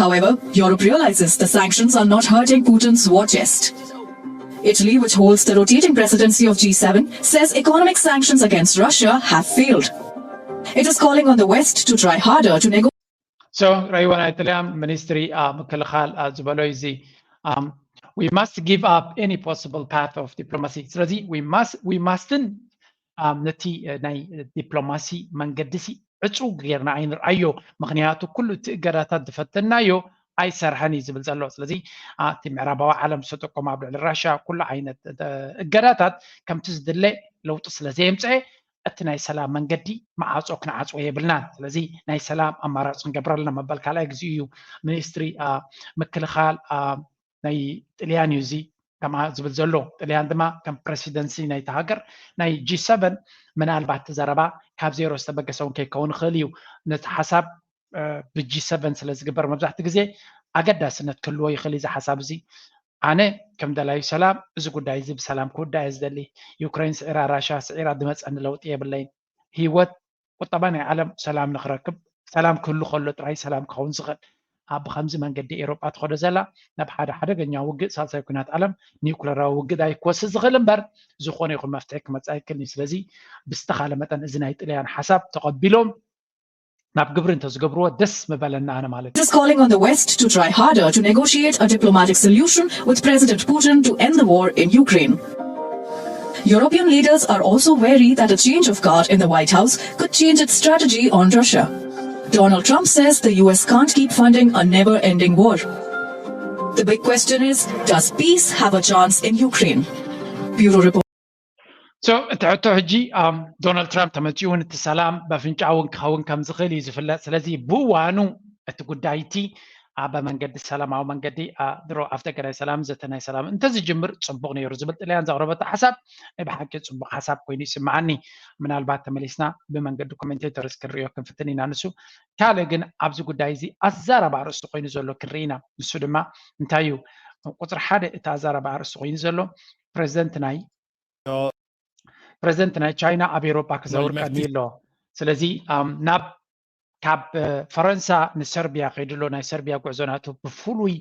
However, Europe realizes the sanctions are not hurting Putin's war chest. Italy, which holds the rotating presidency of G seven, says economic sanctions against Russia have failed. It is calling on the West to try harder to negotiate. So ረይዋ ናይ ጥልያን ሚኒስትሪ ምክልኻል ዝበሎ እዚ we must give up any possible path of diplomacy። ስለዚ we must we must ን ነቲ ናይ ዲፕሎማሲ መንገዲ ሲ ዕፁው ጌርና ኣይንርኣዮ፣ ምክንያቱ ኩሉ እቲ እገዳታት ዝፈተናዮ ኣይሰርሐን እዩ ዝብል ዘሎ። ስለዚ እቲ ምዕራባዊ ዓለም ዝተጠቀሙ ኣብ ልዕሊ ራሻ ኩሉ ዓይነት እገዳታት ከምቲ ዝድለ ለውጢ ስለ ዘየምፀአ እቲ ናይ ሰላም መንገዲ መዓፆ ክንዓፅዎ የብልናን። ስለዚ ናይ ሰላም ኣማራፂ ክንገብር ኣለና ምባል ካልኣይ ግዜኡ እዩ። ሚኒስትሪ ምክልኻል ናይ ጥልያን እዩ እዚ ከምኣ ዝብል ዘሎ። ጥልያን ድማ ከም ፕረሲደንሲ ናይቲ ሃገር ናይ ጂ ሰቨን ምናልባት እቲ ዘረባ ካብ ዜሮ ዝተበገሰ እውን ከይከውን ይኽእል እዩ። ነቲ ሓሳብ ብጂ ሰቨን ስለ ዝግበር መብዛሕትኡ ግዜ ኣገዳስነት ክህልዎ ይኽእል እዩ እዚ ሓሳብ እዚ። ኣነ ከም ደላዩ ሰላም እዚ ጉዳይ እዚ ብሰላም ክውዳእ እየ ዝደሊ። ዩክሬን ስዒራ፣ ራሽያ ስዒራ ዝመፀኒ ለውጢ የብለይን። ህይወት ቁጠባ ናይ ዓለም ሰላም ንክረክብ ሰላም ክህሉ ከሎ ጥራይ ሰላም ክኸውን ዝኽእል። ኣብ ብከምዚ መንገዲ ኤሮጳ ትኸዶ ዘላ ናብ ሓደ ሓደገኛ ውግእ ሳልሳይ ኩናት ዓለም ኒውክለራዊ ውግእ ዳይ ክወስድ ዝኽእል እምበር ዝኾነ ይኹን መፍትሒ ክመፅእ ኣይክእልን እዩ። ስለዚ ብዝተኻለ መጠን እዚ ናይ ጥልያን ሓሳብ ተቐቢሎም ናብ ግብሪ እንተዝገብርዎ ደስ ምበለና ኣነ ማለት እዩ። It is calling on the West to try harder to negotiate a diplomatic solution with President Putin to end the war in Ukraine. European leaders are also wary that a change of guard in the White House could change its strategy on Russia. Donald Trump says the U S can't keep funding a never-ending war. The big question is, does peace have a chance in Ukraine? Bureau Report. So እቲ ሕቶ ሕጂ ዶናልድ ትራምፕ ተመፂኡ እውን እቲ ሰላም በፍንጫ እውን ክኸውን ከም ዝኽእል እዩ ዝፍለጥ። ስለዚ ብእዋኑ እቲ ጉዳይ እቲ ኣብ መንገዲ ሰላማዊ መንገዲ ድሮ ኣፍደገ ናይ ሰላም ዘተ ናይ ሰላም እንተዝጅምር ፅቡቕ ነይሩ ዝብል ጥልያን ዘቕረበቶ ሓሳብ ናይ ብሓቂ ፅቡቕ ሓሳብ ኮይኑ ይስምዓኒ። ምናልባት ተመሊስና ብመንገዲ ኮሜንቴተርስ ክንሪኦ ክንፍትን ኢና። ንሱ ካልእ ግን ኣብዚ ጉዳይ እዚ ኣዛራቢ ኣርእስቲ ኮይኑ ዘሎ ክንርኢ ኢና። ንሱ ድማ እንታይ እዩ? ቁፅሪ ሓደ እቲ ኣዛራቢ ኣርእስቲ ኮይኑ ዘሎ ፕረዚደንት ናይ ፕረዚደንት ናይ ቻይና ኣብ ኤሮጳ ክዘውር ቀኒ ኣሎ። ስለዚ ናብ ካብ ፈረንሳ ንሰርቢያ ከይድሎ ናይ ሰርቢያ ጉዕዞ ናቱ ብፍሉይ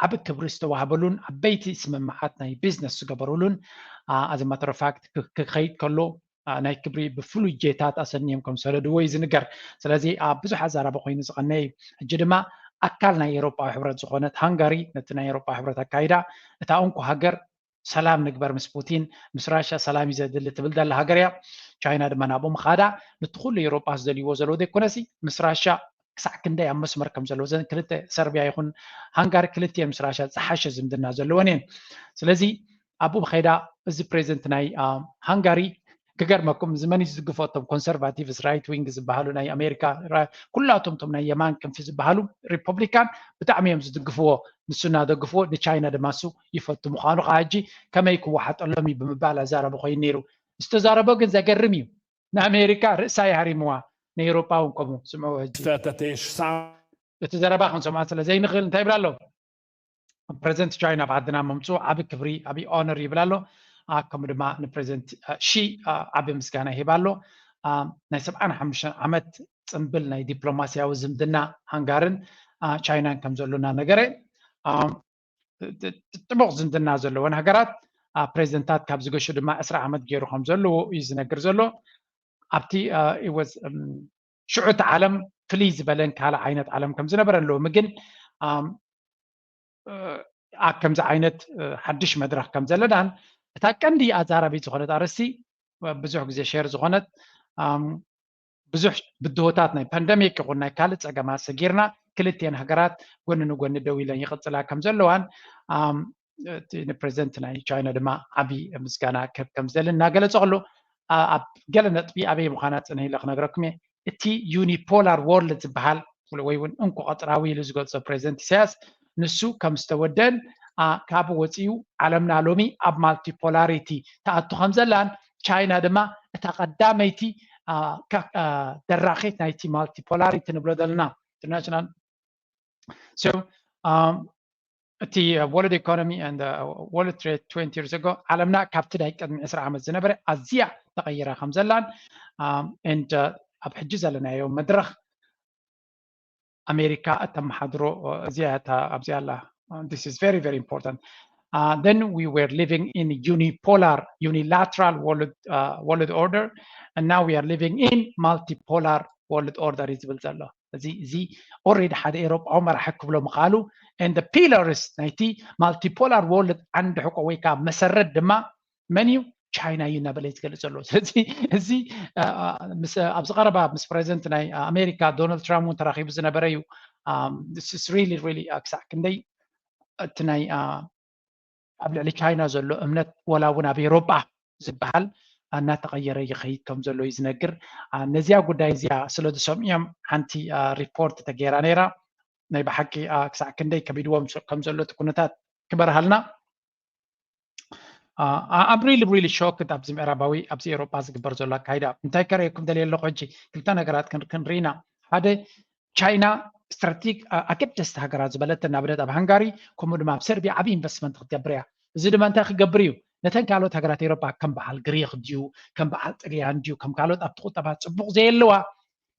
ዓቢ ክብሪ ዝተዋህበሉን ዓበይቲ ስምምዓት ናይ ቢዝነስ ዝገበሩሉን፣ as a matter of fact ክኸይድ ከሎ ናይ ክብሪ ብፍሉይ ጄታት ኣሰንዮም ከም ዝሰደድዎ እዩ ዝንገር። ስለዚ ኣብ ብዙሕ ኣዛራቢ ኮይኑ ዝቐነየ እዩ። ሕጂ ድማ ኣካል ናይ ኤሮጳዊ ሕብረት ዝኾነት ሃንጋሪ ነቲ ናይ ኤሮጳዊ ሕብረት ኣካይዳ እታ እንኮ ሃገር ሰላም ንግበር ምስ ፑቲን፣ ምስ ራሻ ሰላም እዩ ዘድሊ ትብል ዘላ ሃገር እያ። ቻይና ድማ ናብኡ ምኻዳ ነቲ ኩሉ ኤሮጳ ዝደልይዎ ዘለዎ ዘይኮነሲ ምስ ራሻ ክሳዕ ክንደይ ኣብ መስመር ከም ዘለዎ ዘን ክልተ ሰርቢያ ይኹን ሃንጋሪ ክልቲኤን ምስ ራሻ ዝሓሸ ዝምድና ዘለወን እየን። ስለዚ ኣብኡ ብኸይዳ እዚ ፕሬዚደንት ናይ ሃንጋሪ ክገርመኩም እዚ መን ዝድግፎ እቶም ኮንሰርቫቲቭስ ራይት ዊንግ ዝበሃሉ ናይ ኣሜሪካ ኩላቶም እቶም ናይ የማን ክንፊ ዝበሃሉ ሪፐብሊካን ብጣዕሚ እዮም ዝድግፍዎ። ንሱ እናደግፍዎ ንቻይና ድማ እሱ ይፈቱ ምዃኑ ከዓ ሕጂ ከመይ ክወሓጠሎም እዩ ብምባል ኣዛረበ ኮይኑ ነይሩ። ዝተዛረቦ ግን ዘገርም እዩ። ንኣሜሪካ ርእሳ ይሃሪምዋ ንኤውሮጳ እውን ከምኡ ስምዑ ሕጂ እቲ ዘረባ ክንሰምዖ ስለ ዘይንኽእል እንታይ ይብላ ኣሎ ፕሬዚደንት ቻይና ኣብ ዓድና ምምፅኡ ዓቢ ክብሪ ዓቢ ኦነር ይብል ኣሎ። ከምኡ ድማ ንፕሬዚደንት ሺ ዓቢ ምስጋና ይህብ ኣሎ። ናይ ሰብዓን ሓሙሽተን ዓመት ፅምብል ናይ ዲፕሎማሲያዊ ዝምድና ሃንጋርን ቻይናን ከም ዘሎና ነገረ። ጥቡቕ ዝምድና ዘለወን ሃገራት ፕሬዚደንታት ካብ ዝገሹ ድማ ዕስራ ዓመት ገይሩ ከም ዘለዎ እዩ ዝነግር ዘሎ። ኣብቲ ሽዑ እቲ ዓለም ፍልይ ዝበለን ካልእ ዓይነት ዓለም ከም ዝነበረ ኣለዎም ግን ኣብ ከምዚ ዓይነት ሓድሽ መድረኽ ከም ዘለናን እታ ቀንዲ ኣዛራቢት ዝኾነት ኣርእስቲ ብዙሕ ግዜ ሸር ዝኾነት ብዙሕ ብድሆታት ናይ ፓንደሚክ ይኹን ናይ ካልእ ፀገማት ሰጊርና ክልቲኤን ሃገራት ጎኒ ንጎኒ ደው ኢለን ይቕፅላ ከም ዘለዋን ንፕሬዚደንት ናይ ቻይና ድማ ዓብዪ ምስጋና ክህብ ከም ዝደሊ እናገለፀ ከሎ ኣብ ገለ ነጥቢ ኣበይ ምዃና ፅንህ ኢለ ክነግረኩም እየ። እቲ ዩኒፖላር ወርልድ ዝበሃል ወይ እውን እንኮ ቀጥራዊ ኢሉ ዝገልፆ ፕሬዚደንት ኢሳያስ ንሱ ከም ዝተወደን ካብኡ ወፂኡ ዓለምና ሎሚ ኣብ ማልቲፖላሪቲ ተኣቱ ከም ዘላን ቻይና ድማ እታ ቀዳመይቲ ደራኺት ናይቲ ማልቲፖላሪቲ ንብሎ ዘለና ኢንተርናሽናል እቲ ወርልድ ኢኮኖሚ ወርልድ ትሬድ ትወንቲ ይርስ ኣጎ ዓለምና ካብቲ ናይ ቅድሚ ዕስራ ዓመት ዝነበረ ኣዝያ ተቐይራ ከም ዘላን and ኣብ ሕጂ ዘለናዮ መድረኽ ኣሜሪካ እተመሓድሮ እዚኣ እታ ኣብዚኣ ኣላ this is very very important then we were living in unipolar unilateral world uh, world order and now we are living in multipolar world order እዩ ዝብል ዘሎ እዚ እዚ already ሓደ ኤሮጳዊ መራሒ ክብሎ ምኽኣሉ and the pillars ናይቲ multipolar world ዓንዲ ሕቆ ወይ ከዓ መሰረት ድማ መን እዩ ቻይና እዩ እናበለ ዝገልፅ ዘሎ ስለዚ እዚ ኣብዚ ቀረባ ምስ ፕሬዚደንት ናይ ኣሜሪካ ዶናልድ ትራምፕ እውን ተራኺቡ ዝነበረ እዩ really really ክሳዕ ክንደይ እቲ ናይ ኣብ ልዕሊ ቻይና ዘሎ እምነት ወላ እውን ኣብ ኤሮጳ ዝበሃል እናተቐየረ ይኸይድ ከም ዘሎ እዩ ዝነግር ነዚኣ ጉዳይ እዚኣ ስለ ዝሰምዑ እዮም ሓንቲ ሪፖርት ተገይራ ነይራ ናይ ብሓቂ ክሳዕ ክንደይ ከቢድዎም ከም ዘሎ እቲ ኩነታት ክበርሃልና I'm really really shocked ኣብዚ ምዕራባዊ ኣብዚ ኤሮጳ ዝግበር ዘሎ ኣካይዳ እንታይ ከርእየኩም ደልየ ኣለኹ ሕጂ ክልተ ነገራት ክንርኢና ሓደ ቻይና ስትራቴጂክ ኣገደስቲ ሃገራት ዝበለተን ንኣብነት ኣብ ሃንጋሪ ከምኡ ድማ ኣብ ሰርቢያ ዓብዪ ኢንቨስትመንት ክትገብር እያ እዚ ድማ እንታይ ክገብር እዩ ነተን ካልኦት ሃገራት ኤሮጳ ከም በዓል ግሪክ ድዩ ከም በዓል ጥልያን ድዩ ከም ካልኦት ኣብቲ ቁጠባ ፅቡቕ ዘየለዋ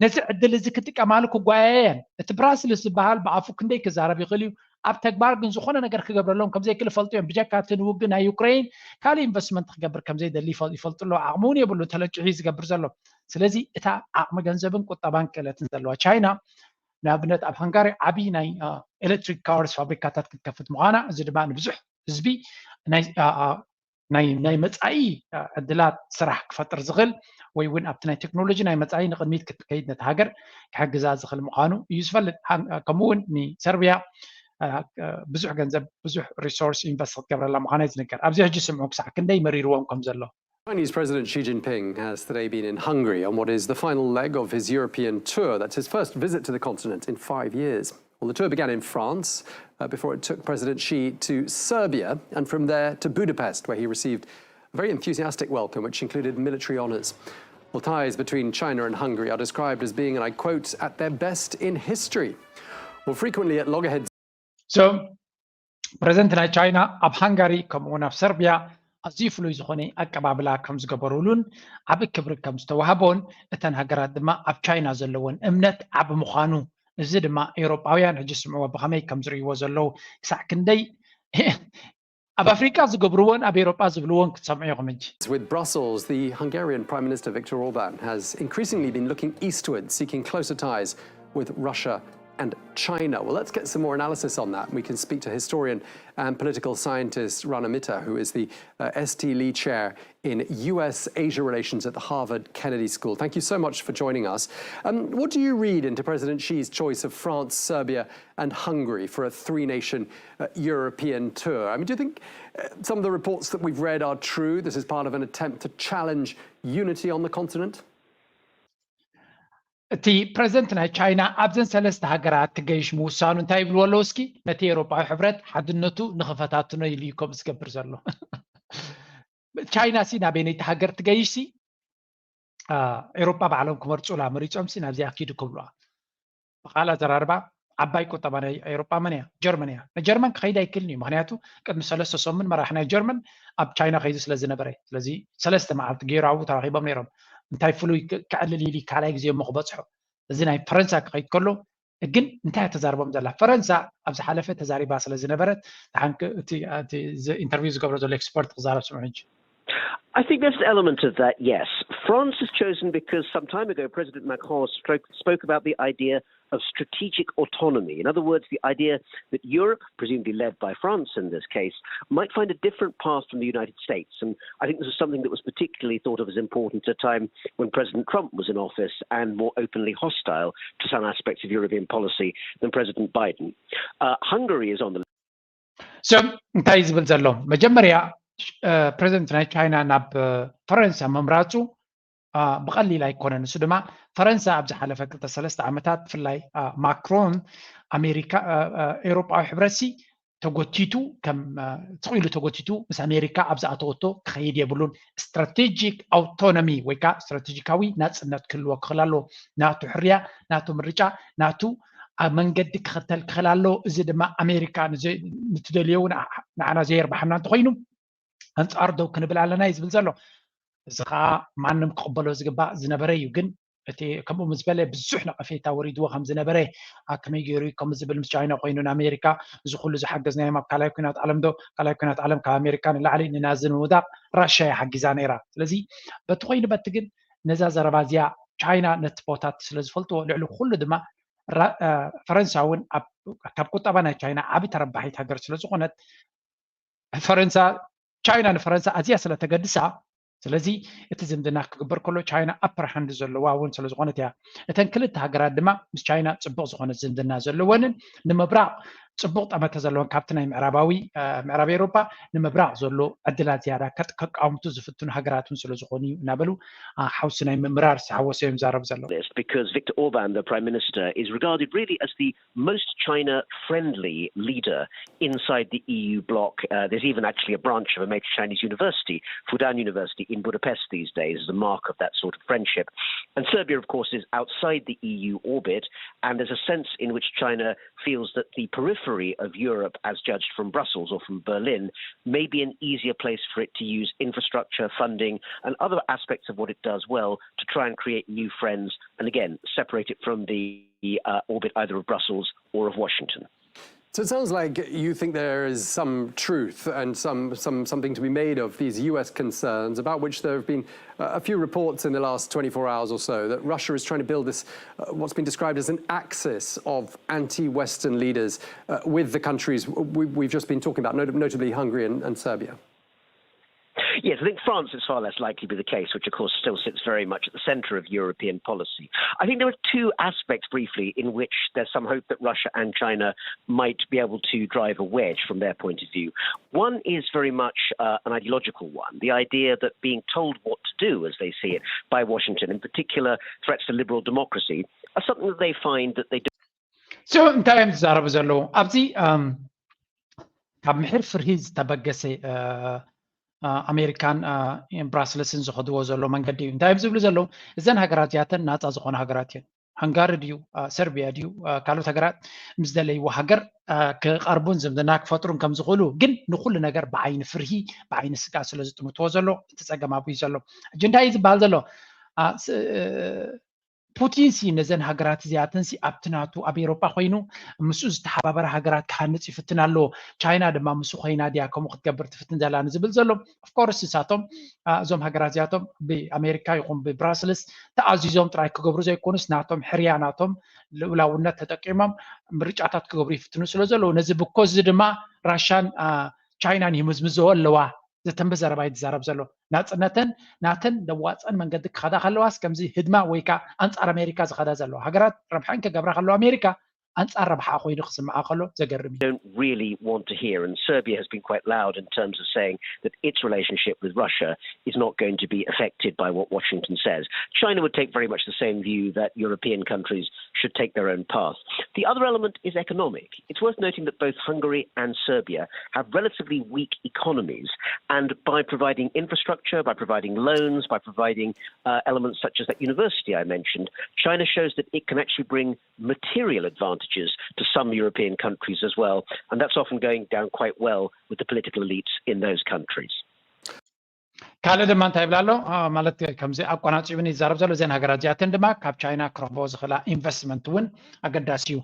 ነዚ ዕድል እዚ ክጥቀማሉ ክጓየየን እቲ ብራስልስ ዝበሃል ብኣፉ ክንደይ ክዛረብ ይኽእል እዩ ኣብ ተግባር ግን ዝኾነ ነገር ክገብረሎም ከምዘይክእል ይፈልጡ እዮም ብጀካ እቲ ንውግእ ናይ ዩክሬን ካልእ ኢንቨስትመንት ክገብር ከምዘይደሊ ይፈልጡ ኣለዉ ዓቕሚ እውን የብሉ ተለጭሑ ዝገብር ዘሎ ስለዚ እታ ዓቕሚ ገንዘብን ቁጠባን ክእለትን ዘለዋ ቻይና ንኣብነት ኣብ ሃንጋሪ ዓብዪ ናይ ኤሌክትሪክ ካርስ ፋብሪካታት ክትከፍት ምዃና እዚ ድማ ንብዙሕ ህዝቢ ናይ ናይ መፃኢ ዕድላት ስራሕ ክፈጥር ዝኽእል ወይ እውን ኣብቲ ናይ ቴክኖሎጂ ናይ መፃኢ ንቕድሚት ክትከይድ ነቲ ሃገር ክሕግዛ ዝኽእል ምዃኑ እዩ ዝፈልጥ ከምኡ እውን ንሰርቢያ ብዙሕ ገንዘብ ብዙሕ ሪሶርስ ኢንቨስት ክትገብረላ ምዃና እዩ ዝንገር ኣብዚ ሕጂ ስምዑ ክሳዕ ክንደይ መሪርዎም ከም ዘሎ Chinese President Xi Jinping has today been in Hungary on what is the final leg of his European tour. That's his first visit to the continent in five years. Well, the tour began in France uh, before it took President Xi to Serbia and from there to Budapest, where he received a very enthusiastic welcome, which included military honours. Well, ties between China and Hungary are described as being, and I quote, at their best in history. Well, frequently at loggerheads. So, ፕሬዚደንት ናይ ቻይና ኣብ ሃንጋሪ ከምኡውን ኣብ ሰርቢያ ኣዝዩ ፍሉይ ዝኾነ ኣቀባብላ ከም ዝገበሩሉን ዓቢ ክብሪ ከም ዝተዋህቦን እተን ሃገራት ድማ ኣብ ቻይና ዘለወን እምነት ዓቢ ምዃኑ እዚ ድማ ኤውሮጳውያን ሕጂ ስምዕዎ ብኸመይ ከም ዝርእይዎ ዘለዉ፣ ክሳዕ ክንደይ ኣብ ኣፍሪቃ ዝገብርዎን ኣብ ኤውሮጳ ዝብልዎን ክትሰምዑ ኢኹም። ሕጂ With Brussels, the Hungarian Prime Minister Viktor Orban has increasingly been looking eastward, seeking closer ties with Russia and China. Well, let's get some more analysis on that. We can speak to historian and political scientist Rana Mitter, who is the uh, S T Lee Chair in U S Asia Relations at the Harvard Kennedy School. Thank you so much for joining us. Um, what do you read into President Xi's choice of France, Serbia, and Hungary for a three nation uh, European tour? I mean, do you think uh, some of the reports that we've read are true? This is part of an attempt to challenge unity on the continent? እቲ ፕረዚደንት ናይ ቻይና ኣብዘን ሰለስተ ሃገራት ክገይሽ ምውሳኑ እንታይ ይብልዎ ኣለዉ? እስኪ ነቲ ኤውሮጳዊ ሕብረት ሓድነቱ ንኽፈታትኖ ኢሉ እዩ ከምኡ ዝገብር ዘሎ። ቻይና ሲ ናበይነይቲ ሃገር ትገይሽ ሲ ኤውሮጳ ባዕሎም ክመርፁላ መሪፆም ሲ ናብዚኣ ኪዱ ክብሉዋ። ብካል ኣዘራርባ ዓባይ ቁጠባ ናይ ኤውሮጳ መን እያ? ጀርመን እያ። ንጀርመን ክኸይድ ኣይክልን እዩ። ምክንያቱ ቅድሚ ሰለስተ ሰሙን መራሕ ናይ ጀርመን ኣብ ቻይና ከይዱ ስለ ዝነበረ፣ ስለዚ ሰለስተ መዓልቲ ገይሩ ኣብኡ ተራኺቦም ነይሮም። እንታይ ፍሉይ ክዕልል ኢሉ ካልኣይ ግዜ እሞ ክበፅሖ። እዚ ናይ ፈረንሳ ክኸይድ ከሎ ግን እንታይ ተዛርቦም ዘላ? ፈረንሳ ኣብ ዝሓለፈ ተዛሪባ ስለ ዝነበረት፣ እቲ ኢንተርቪው ዝገብሮ ዘሎ ኤክስፐርት ክዛረብ ስምዑ ሕጂ። I think there's an element of that, yes. France is chosen because some time ago President Macron spoke, spoke about the idea of strategic autonomy. In other words, the idea that Europe, presumably led by France in this case, might find a different path from the United States. And I think this is something that was particularly thought of as important at a time when President Trump was in office and more openly hostile to some aspects of European policy than President Biden. Uh, Hungary is on the So እንታይ ዝብል ዘሎ? መጀመርያ ፕረዚደንት ናይ ቻይና ናብ ፈረንሳ ምምራፁ ብቐሊል ኣይኮነን። እሱ ድማ ፈረንሳ ኣብ ዝሓለፈ ክልተ ሰለስተ ዓመታት ብፍላይ ማክሮን ኣሜሪካ ኤውሮጳዊ ሕብረትሲ ተጎቲቱ ከም ስቕ ኢሉ ተጎቲቱ ምስ ኣሜሪካ ኣብ ዝኣተወቶ ክኸይድ የብሉን። ስትራቴጂክ ኣውቶኖሚ ወይ ከዓ ስትራቴጂካዊ ናፅነት ክህልዎ ክኽእል ኣለዎ። ናቱ ሕርያ፣ ናቱ ምርጫ፣ ናቱ ኣብ መንገዲ ክኽተል ክኽእል ኣለዎ። እዚ ድማ ኣሜሪካ ንትደልዮ እውን ንዓና ዘየርባሓና እንተኾይኑ ኣንፃር ደው ክንብል ኣለና እዩ ዝብል ዘሎ። እዚ ከዓ ማንም ክቕበሎ ዝግባእ ዝነበረ እዩ። ግን እቲ ከምኡ ምስ በለ ብዙሕ ነቐፌታ ወሪድዎ ከም ዝነበረ፣ ከመይ ገይሩ እዩ ከምኡ ዝብል ምስ ቻይና ኮይኑ ንኣሜሪካ እዚ ኩሉ ዝሓገዝናዮም ኣብ ካልኣይ ኩናት ዓለም ዶ ካልኣይ ኩናት ዓለም ካብ ኣሜሪካ ንላዕሊ ንናዚ ንምውዳቕ ራሽያ እያ ሓጊዛ ነይራ። ስለዚ በቲ ኮይኑ በቲ ግን ነዛ ዘረባ እዚኣ ቻይና ነቲ ቦታት ስለ ዝፈልጥዎ ልዕሊ ኩሉ ድማ ፈረንሳ እውን ካብ ቁጠባ ናይ ቻይና ዓቢ ተረባሒት ሃገር ስለ ዝኾነት ፈረንሳ ቻይና ንፈረንሳ ኣዝያ ስለ ተገድሳ ስለዚ እቲ ዝምድና ክግበር ከሎ ቻይና ኣፐር ሃንድ ዘለዋ እውን ስለ ዝኾነት እያ። እተን ክልተ ሃገራት ድማ ምስ ቻይና ጽቡቕ ዝኾነ ዝምድና ዘለወንን ንምብራቕ ጽቡቕ ጠመተ ዘለወን ካብቲ ናይ ምዕራባዊ ምዕራብ ኤውሮፓ ንምብራቕ ዘሎ ዕድላት ዝያዳ ከቃውምቱ ዝፍትኑ ሃገራት እውን ስለ ዝኾኑ እዩ እናበሉ ሓውሲ ናይ ምምራር ዝተሓወሶ እዮም ዛረቡ ዘለዉ። Because Viktor Orban, the Prime Minister, is regarded really as the most China friendly leader inside the E U bloc. Uh, there's even actually a branch of a major Chinese university, Fudan University, in Budapest these days, as a mark of that sort of friendship. And Serbia, of course, is outside the E U orbit, and there's a sense in which China feels that the periphery of Europe, as judged from Brussels or from Berlin, may be an easier place for it to use infrastructure, funding, and other aspects of what it does well to try and create new friends, and again, separate it from the uh, orbit either of Brussels or of Washington. So it sounds like you think there is some truth and some, some something to be made of these U S concerns about which there have been uh, a few reports in the last twenty-four hours or so that Russia is trying to build this uh, what's been described as an axis of anti-Western leaders uh, with the countries we, have just been talking about, notably Hungary and, and Serbia. Yes, I think France is far less likely to be the case, which of course still sits very much at the centre of European policy. I think there are two aspects, briefly, in which there's some hope that Russia and China might be able to drive a wedge from their point of view. One is very much uh, an ideological one, the idea that being told what to do, as they see it, by Washington, in particular threats to liberal democracy, are something that they find that they do. So እንታይ እዮም ዝዛረቡ ዘለዉ ኣብዚ ካብ ምሕር ፍርሂ ዝተበገሰ ኣሜሪካን ብራስለስን ዝኸድዎ ዘሎ መንገዲ እዩ። እንታይ እዮም ዝብሉ ዘለዉ? እዘን ሃገራት እዚኣተን ናፃ ዝኾነ ሃገራት እየን። ሃንጋሪ ድዩ ሰርቢያ ድዩ ካልኦት ሃገራት ምስ ደለይዎ ሃገር ክቐርቡን ዝምድና ክፈጥሩን ከም ዝኽእሉ ግን ንኩሉ ነገር ብዓይኒ ፍርሂ ብዓይኒ ስጋ ስለ ዝጥምትዎ ዘሎ እቲ ፀገም ኣብኡ እዩ ዘሎ። ሕጂ እንታይ እዩ ዝበሃል ዘሎ? ፑቲን ሲ ነዘን ሃገራት እዚኣተን ሲ ኣብቲ ናቱ ኣብ ኤሮጳ ኮይኑ ምስኡ ዝተሓባበረ ሃገራት ክሃንፅ ይፍትን ኣሎ። ቻይና ድማ ምስኡ ኮይና ድያ ከምኡ ክትገብር ትፍትን ዘላ ንዝብል ዘሎ ኦፍኮርስ ንሳቶም እዞም ሃገራት እዚኣቶም ብኣሜሪካ ይኹን ብብራስልስ ተኣዚዞም ጥራይ ክገብሩ ዘይኮኑስ ናቶም ሕርያ ናቶም ልኡላውነት ተጠቂሞም ምርጫታት ክገብሩ ይፍትኑ ስለ ዘለዉ ነዚ ብኮዚ ድማ ራሻን ቻይናን ይምዝምዘዎ ኣለዋ። ዘተንበ ዘረባ እዩ ዝዛረብ ዘሎ። ናፅነተን ናተን ደዋፀን መንገዲ ክኸዳ ከለዋስ ከምዚ ህድማ ወይ ከዓ ኣንፃር ኣሜሪካ ዝኸዳ ዘለዋ ሃገራት ረብሐን ክገብራ ከለዋ ኣሜሪካ ኣንፃር ረብሓ ኮይኑ ክስምዓ ከሎ ዘገርም እዩ። Don't really want to hear, and Serbia has been quite loud in terms of saying that its relationship with Russia is not going to be affected by what Washington says. China would take very much the same view that European countries should take their own path. The other element is economic. It's worth noting that both Hungary and Serbia have relatively weak economies, and by providing infrastructure, by providing loans, by providing uh, elements such as that university I mentioned, China shows that it can actually bring material advantages to some European countries as well, and that's often going down quite well with the political elites in those countries. ካልእ ድማ እንታይ ይብላ ኣሎ ማለት ከምዚ ኣቆናፂቡ ይዛረብ ዘሎ እዘን ሃገራት እዚኣተን ድማ ካብ ቻይና ክረኽቦ ዝኽእላ ኢንቨስትመንት እውን ኣገዳሲ እዩ።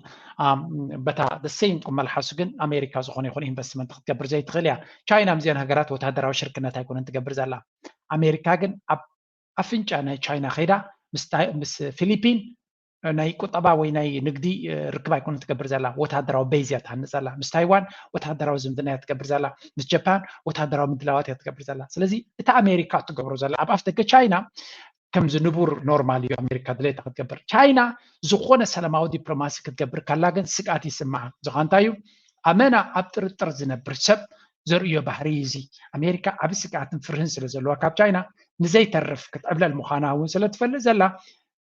በታ ደሰይም ቁም መልሓሱ ግን ኣሜሪካ ዝኾነ ይኹን ኢንቨስትመንት ክትገብር ዘይትኽእል እያ። ቻይና ምስዘን ሃገራት ወታደራዊ ሽርክነት ኣይኮነን ትገብር ዘላ። ኣሜሪካ ግን ኣብ ኣፍንጫ ናይ ቻይና ከይዳ ምስ ፊሊፒን ናይ ቁጠባ ወይ ናይ ንግዲ ርክብ ኣይኮነ ትገብር ዘላ። ወታደራዊ ቤዝ እያ ትሃንፅ ዘላ። ምስ ታይዋን ወታደራዊ ዝምድና እያ ትገብር ዘላ። ምስ ጃፓን ወታደራዊ ምድላዋት እያ ትገብር ዘላ። ስለዚ እቲ ኣሜሪካ እትገብሮ ዘላ ኣብ ኣፍ ደገ ቻይና ከምዚ ንቡር ኖርማል እዩ። ኣሜሪካ ድሌታ ክትገብር ቻይና ዝኾነ ሰላማዊ ዲፕሎማሲ ክትገብር ካላ ግን ስግኣት ይስምዓ። ዝኾነ እንታይ እዩ ኣመና ኣብ ጥርጥር ዝነብር ሰብ ዘርእዮ ባህሪ እዩ። እዚ ኣሜሪካ ዓብ ስግኣትን ፍርህን ስለ ዘለዋ ካብ ቻይና ንዘይተርፍ ክትዕብለል ምዃና እውን ስለ ትፈልጥ ዘላ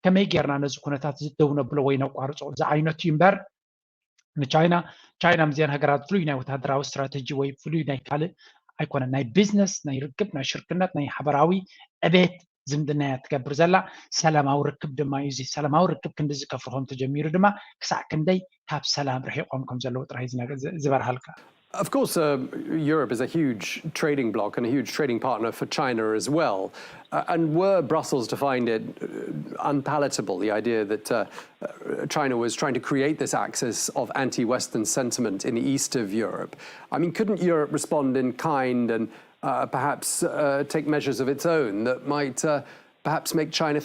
ከመይ ጌርና ነዚ ኩነታት እዚ ደው ነብሎ ወይ ነቋርጾ ዝዓይነቱ እዩ እምበር ንቻይና ቻይና ምስዚኣን ሃገራት ፍሉይ ናይ ወታደራዊ ስትራተጂ ወይ ፍሉይ ናይ ካልእ ኣይኮነን። ናይ ቢዝነስ ናይ ርክብ ናይ ሽርክነት ናይ ሓበራዊ ዕቤት ዝምድና እያ ትገብር ዘላ። ሰላማዊ ርክብ ድማ እዩ እዚ ሰላማዊ ርክብ ክንድዚ ከፍርሆም ተጀሚሩ ድማ ክሳዕ ክንደይ ካብ ሰላም ርሒቆም ከም ዘለዉ ጥራይ ዝበርሃልካ። Of course, uh, Europe is a huge trading bloc and a huge trading partner for China as well. Uh, and were Brussels to find it uh, unpalatable, the idea that uh, uh, China was trying to create this axis of anti Western sentiment in the east of Europe, I mean, couldn't Europe respond in kind and uh, perhaps uh, take measures of its own that might uh, perhaps make China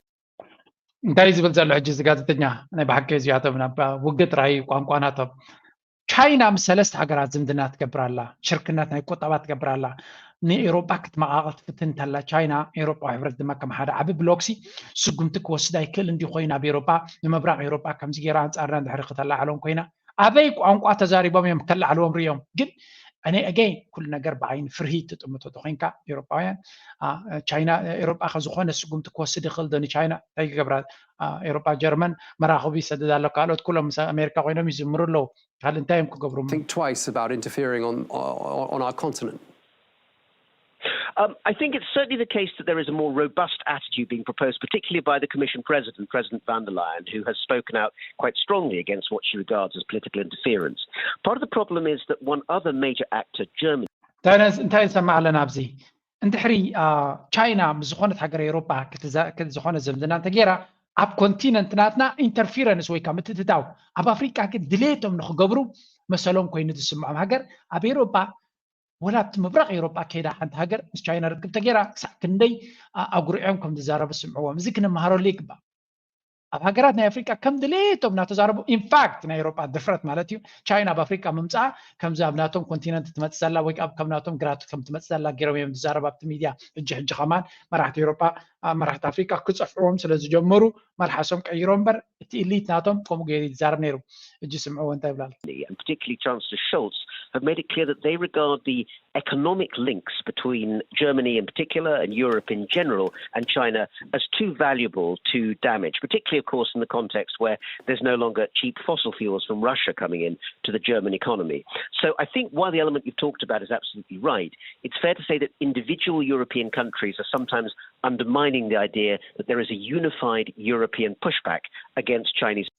እንታይ ዝብል ዘሎ ሕጂ እዚ ጋዜጠኛ ናይ ብሓቂ እዚኣቶም ናብ ውግእ ጥራይ ቋንቋ ናቶም ቻይና ምስ ሰለስተ ሃገራት ዝምድና ትገብር ኣላ ሽርክነት ናይ ቁጠባ ትገብር ኣላ ንኤሮጳ ክትመቃቀል ትፍትን እንተላ ቻይና ኤሮጳዊ ሕብረት ድማ ከም ሓደ ዓቢ ብሎክሲ ስጉምቲ ክወስድ ኣይክእል እንዲ ኮይኑ ኣብ ኤሮጳ ንምብራቅ ኤሮጳ ከምዚ ገይራ ኣንጻርና ድሕሪ ክተላዕሎም ኮይና ኣበይ ቋንቋ ተዛሪቦም እዮም ከላዕልዎም ርዮም ግን እኔ ኣገይ ኩሉ ነገር ብዓይኒ ፍርሂ ትጥምቶ ተኮይንካ ኤሮጳውያን ቻይና ኤሮጳ ከ ዝኾነ ስጉምቲ ክወስድ ይኽእል ዶ ንቻይና እንታይ ክገብራ ኤሮጳ ጀርመን መራኽቡ ይሰድድ ኣሎ ካልኦት ኩሎም ምስ ኣሜሪካ ኮይኖም ይዝምሩ ኣለዉ ካልእ እንታይ እዮም ክገብሩ think twice about interfering on, on our continent. Um, I think it's certainly the case that there is a more robust attitude being proposed, particularly by the Commission President, President van der Leyen, who has spoken out quite strongly against what she regards as political interference. Part of the problem is that one other major actor, Germany, እንታይ ንሰማዕ ኣለና ኣብዚ እንድሕሪ ቻይና ምስ ዝኾነት ሃገር ኤሮጳ ዝኾነ ዝምድና እንተገይራ ኣብ ኮንቲነንት ናትና ኢንተርፊረንስ ወይ ከዓ ምትእትታው ኣብ ኣፍሪቃ ግን ድሌቶም ንክገብሩ መሰሎም ኮይኑ ዝስምዖም ሃገር ኣብ ኤሮጳ ወላ ኣብቲ ምብራቕ ኤውሮጳ ከይዳ ሓንቲ ሃገር ምስ ቻይና ርክብ ተገይራ ክሳዕ ክንደይ ኣጉሪዖም ከም ዝዛረቡ ስምዕዎም። እዚ ክንመሃረሉ ይግባእ። ኣብ ሃገራት ናይ ኣፍሪቃ ከም ድሌቶም እናተዛረቡ ኢንፋክት ናይ ኤውሮጳ ድፍረት ማለት እዩ ቻይና ኣብ ኣፍሪቃ ምምፅኣ ከምዚ ኣብ ናቶም ኮንቲነንት ትመፅእ ዘላ ወይ ኣብ ከም ናቶም ግራት ከም ትመፅእ ዘላ ገይሮም እዮም ዝዛረቡ ኣብቲ ሚድያ። ሕጂ ሕጂ ከማን መራሕቲ ኤውሮጳ መራሕቲ ኣፍሪቃ ክፀፍዕዎም ስለ ዝጀመሩ መልሓሶም ቀይሮ እምበር እቲ ኢሊት ናቶም ከምኡ ገይሩ ይዛረብ ነይሩ። እጂ ስምዕዎ እንታይ ይብላል? And particularly Chancellor Scholz have made it clear that they regard the economic links between Germany in particular and Europe in general and China as too valuable to damage, particularly, of course, in the context where there's no longer cheap fossil fuels from Russia coming in to the German economy. So I think while the element you've talked about is absolutely right, it's fair to say that individual European countries are sometimes undermining the idea that there is a unified European pushback against Chinese.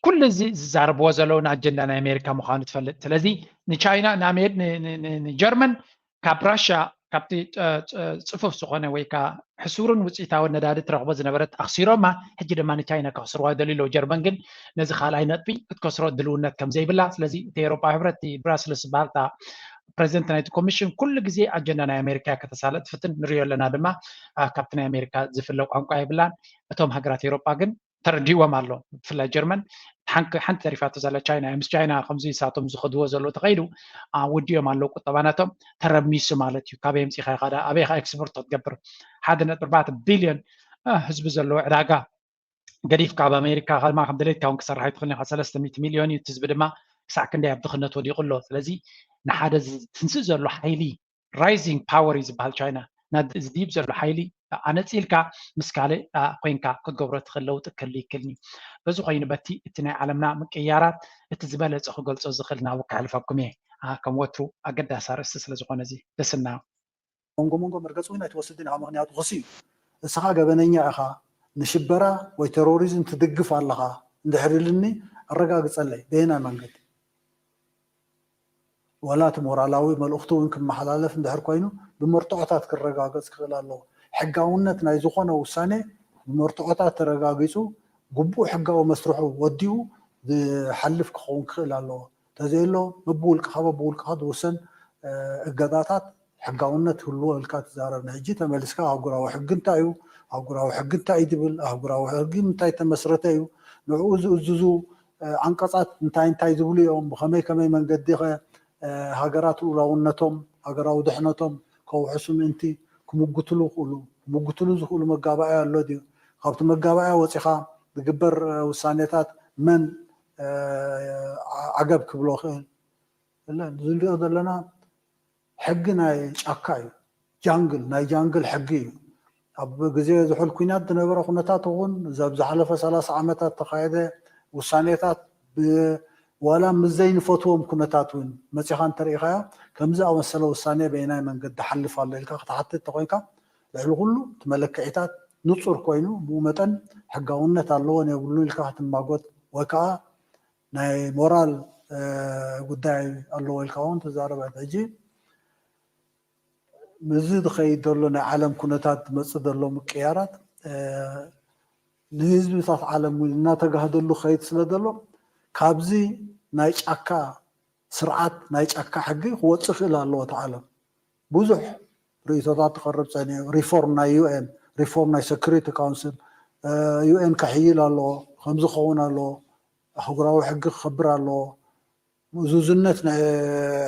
ኩሉ እዚ ዝዛረብዎ ዘለዉ ንኣጀንዳ ናይ ኣሜሪካ ምዃኑ ትፈልጥ። ስለዚ ንቻይና ንጀርመን ካብ ራሽያ ካብቲ ጽፉፍ ዝኾነ ወይ ከዓ ሕሱርን ውፅኢታዊ ነዳዲ ትረኽቦ ዝነበረት ኣኽሲሮማ፣ ሕጂ ድማ ንቻይና ከኽስርዋ ይደልዩ ኣለዉ። ጀርመን ግን ነዚ ካልኣይ ነጥቢ ክትከስሮ ድልውነት ከም ዘይብላ፣ ስለዚ እቲ ኤሮፓ ሕብረት፣ እቲ ብራስልስ ዝበሃል እታ ፕረዚደንት ናይቲ ኮሚሽን ኩሉ ግዜ ኣጀንዳ ናይ ኣሜሪካ ከተሳልጥ ትፍትን ንሪኦ ኣለና ድማ። ካብቲ ናይ ኣሜሪካ ዝፍለ ቋንቋ የብላን። እቶም ሃገራት ኤሮፓ ግን ተረዲዎም ኣሎ። ብፍላይ ጀርመን ሓንቲ ተሪፋቶ ዘላ ቻይና እያ። ምስ ቻይና ከምዚ ሳቶም ዝኸድዎ ዘሎ ተኸይዱ ውድዮም ኣለዉ። ቁጠባ ናቶም ተረሚሱ ማለት እዩ። ካበይ ኣምፂኻ ኢኻ ኣበይ ኢኻ ኤክስፖርት ክትገብር? ሓደ ነጥቢ ኣርባዕተ ቢልዮን ህዝቢ ዘለዎ ዕዳጋ ገዲፍካ ኣብ ኣሜሪካ ድማ ከም ደለይትካ እውን ክሰርሕ ኣይትኽእልን ኢኻ። ሰለስተ ሚእቲ ሚልዮን እዩ እቲ ህዝቢ ድማ ክሳዕ ክንደይ ኣብ ድኽነት ወዲቑ ኣሎ። ስለዚ ንሓደ ዝትንስእ ዘሎ ሓይሊ ራይዚንግ ፓወር እዩ ዝበሃል ቻይና። እዚ ድይብ ዘሎ ሓይሊ ኣነፂልካ ምስ ካልእ ኮይንካ ክትገብሮ ትኽእል ለውጢ ክህሉ ይክእልኒ። በዚ ኮይኑ በቲ እቲ ናይ ዓለምና ምቅያራት እቲ ዝበለፀ ክገልፆ ዝኽእል ናብኡ ከሕልፈኩም እየ። ከም ወትሩ ኣገዳሲ ኣርእስቲ ስለ ዝኾነ እዚ ደስና መንጎ መንጎ መርገፂ እውን ኣይትወስድን ኢኻ። ምክንያቱ ክሲ እዩ። እስኻ ገበነኛ ኢኻ፣ ንሽበራ ወይ ቴሮሪዝም ትድግፍ ኣለኻ እንድሕር ኢልኒ ኣረጋግፀለይ በየናይ መንገዲ? ዋላ እቲ ሞራላዊ መልእኽቱ እውን ክመሓላለፍ እንድሕር ኮይኑ ብመርትዖታት ክረጋገፅ ክኽእል ኣለዎ። ሕጋውነት ናይ ዝኾነ ውሳኔ ብመርትዖታት ተረጋጊፁ ግቡእ ሕጋዊ መስርሑ ወዲኡ ዝሓልፍ ክኸውን ክኽእል ኣለዎ። ተዘየሎ በብውልቅኻ በብውልቅኻ ዝውሰን እገዳታት ሕጋውነት ህልዎ ኢልካ ትዛረብ። ንሕጂ ተመሊስካ ኣህጉራዊ ሕጊ እንታይ እዩ? ኣህጉራዊ ሕጊ እንታይ እዩ ዝብል? ኣህጉራዊ ሕጊ እንታይ ተመስረተ እዩ? ንዕኡ ዝእዝዙ ዓንቀፃት እንታይ እንታይ ዝብሉ እዮም? ብኸመይ ከመይ መንገዲ ኸ ሃገራት ልኡላውነቶም ሃገራዊ ድሕነቶም ከውሕሱ ምእንቲ ክምጉትሉ ይኽእሉ? ክምጉትሉ ዝኽእሉ መጋባእያ ኣሎ ድዩ? ካብቲ መጋባእያ ወፂኻ ዝግበር ውሳኔታት መን ዓገብ ክብሎ ይኽእል? እዚ ንሪኦ ዘለና ሕጊ ናይ ጫካ እዩ። ጃንግል ናይ ጃንግል ሕጊ እዩ። ኣብ ግዜ ዝሑል ኩናት ዝነበረ ኩነታት እውን እዚ ኣብ ዝሓለፈ ሰላሳ ዓመታት ተኻየደ ውሳኔታት ዋላ ምስ ዘይንፈትዎም ኩነታት እውን መፂኻ እንተሪኢኻዮ ከምዚ ኣመሰለ ውሳኔ በየናይ መንገዲ ሓልፍ ኣሎ ኢልካ ክትሓትት ተኮይንካ ልዕሊ ኩሉ እቲ መለክዒታት ንፁር ኮይኑ ብኡ መጠን ሕጋውነት ኣለዎን የብሉን ኢልካ ክትማጎት ወይ ከዓ ናይ ሞራል ጉዳይ ኣለዎ ኢልካ እውን ትዛረብ። ሕጂ ምስዚ ዝኸይድ ዘሎ ናይ ዓለም ኩነታት ዝመፅእ ዘሎ ምቅያራት ንህዝብታት ዓለም እውን እናተጋህደሉ ክኸይድ ስለ ዘሎ ካብዚ ናይ ጫካ ስርዓት ናይ ጫካ ሕጊ ክወፅእ ክእል ኣለዎ እቲ ዓለም። ብዙሕ ርእቶታት ክቐርብ ፀኒሑ ሪፎርም ናይ ዩ ኤን ሪፎርም ናይ ሰኩሪቲ ካውንስል ዩ ኤን ከሕይል ኣለዎ ከምዚ ክኸውን ኣለዎ ኣህጉራዊ ሕጊ ክኸብር ኣለዎ ምእዙዝነት ናይ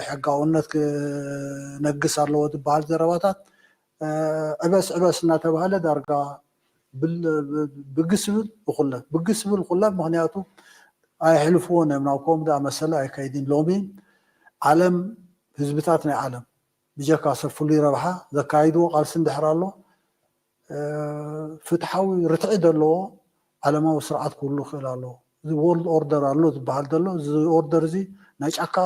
ሕጋውነት ክነግስ ኣለዎ ዝበሃል ዘረባታት ዕበስ ዕበስ እናተባሃለ ዳርጋ ብግስ ብል ይኹለፍ ብግስ ብል ይኹለፍ ምክንያቱ ኣይሕልፍዎን እዮም ናብ ከምኡ ዝኣመሰለ ኣይከይድን ሎሚ ዓለም ህዝብታት ናይ ዓለም ብጀካ ሰብ ፍሉይ ረብሓ ዘካይድዎ ቃልሲ እንድሕር ኣሎ ፍትሓዊ ርትዒ ዘለዎ ዓለማዊ ስርዓት ክህሉ ይኽእል ኣለዎ። እዚ ወርልድ ኦርደር ኣሎ ዝበሃል ዘሎ እዚ ኦርደር እዚ ናይ ጫካ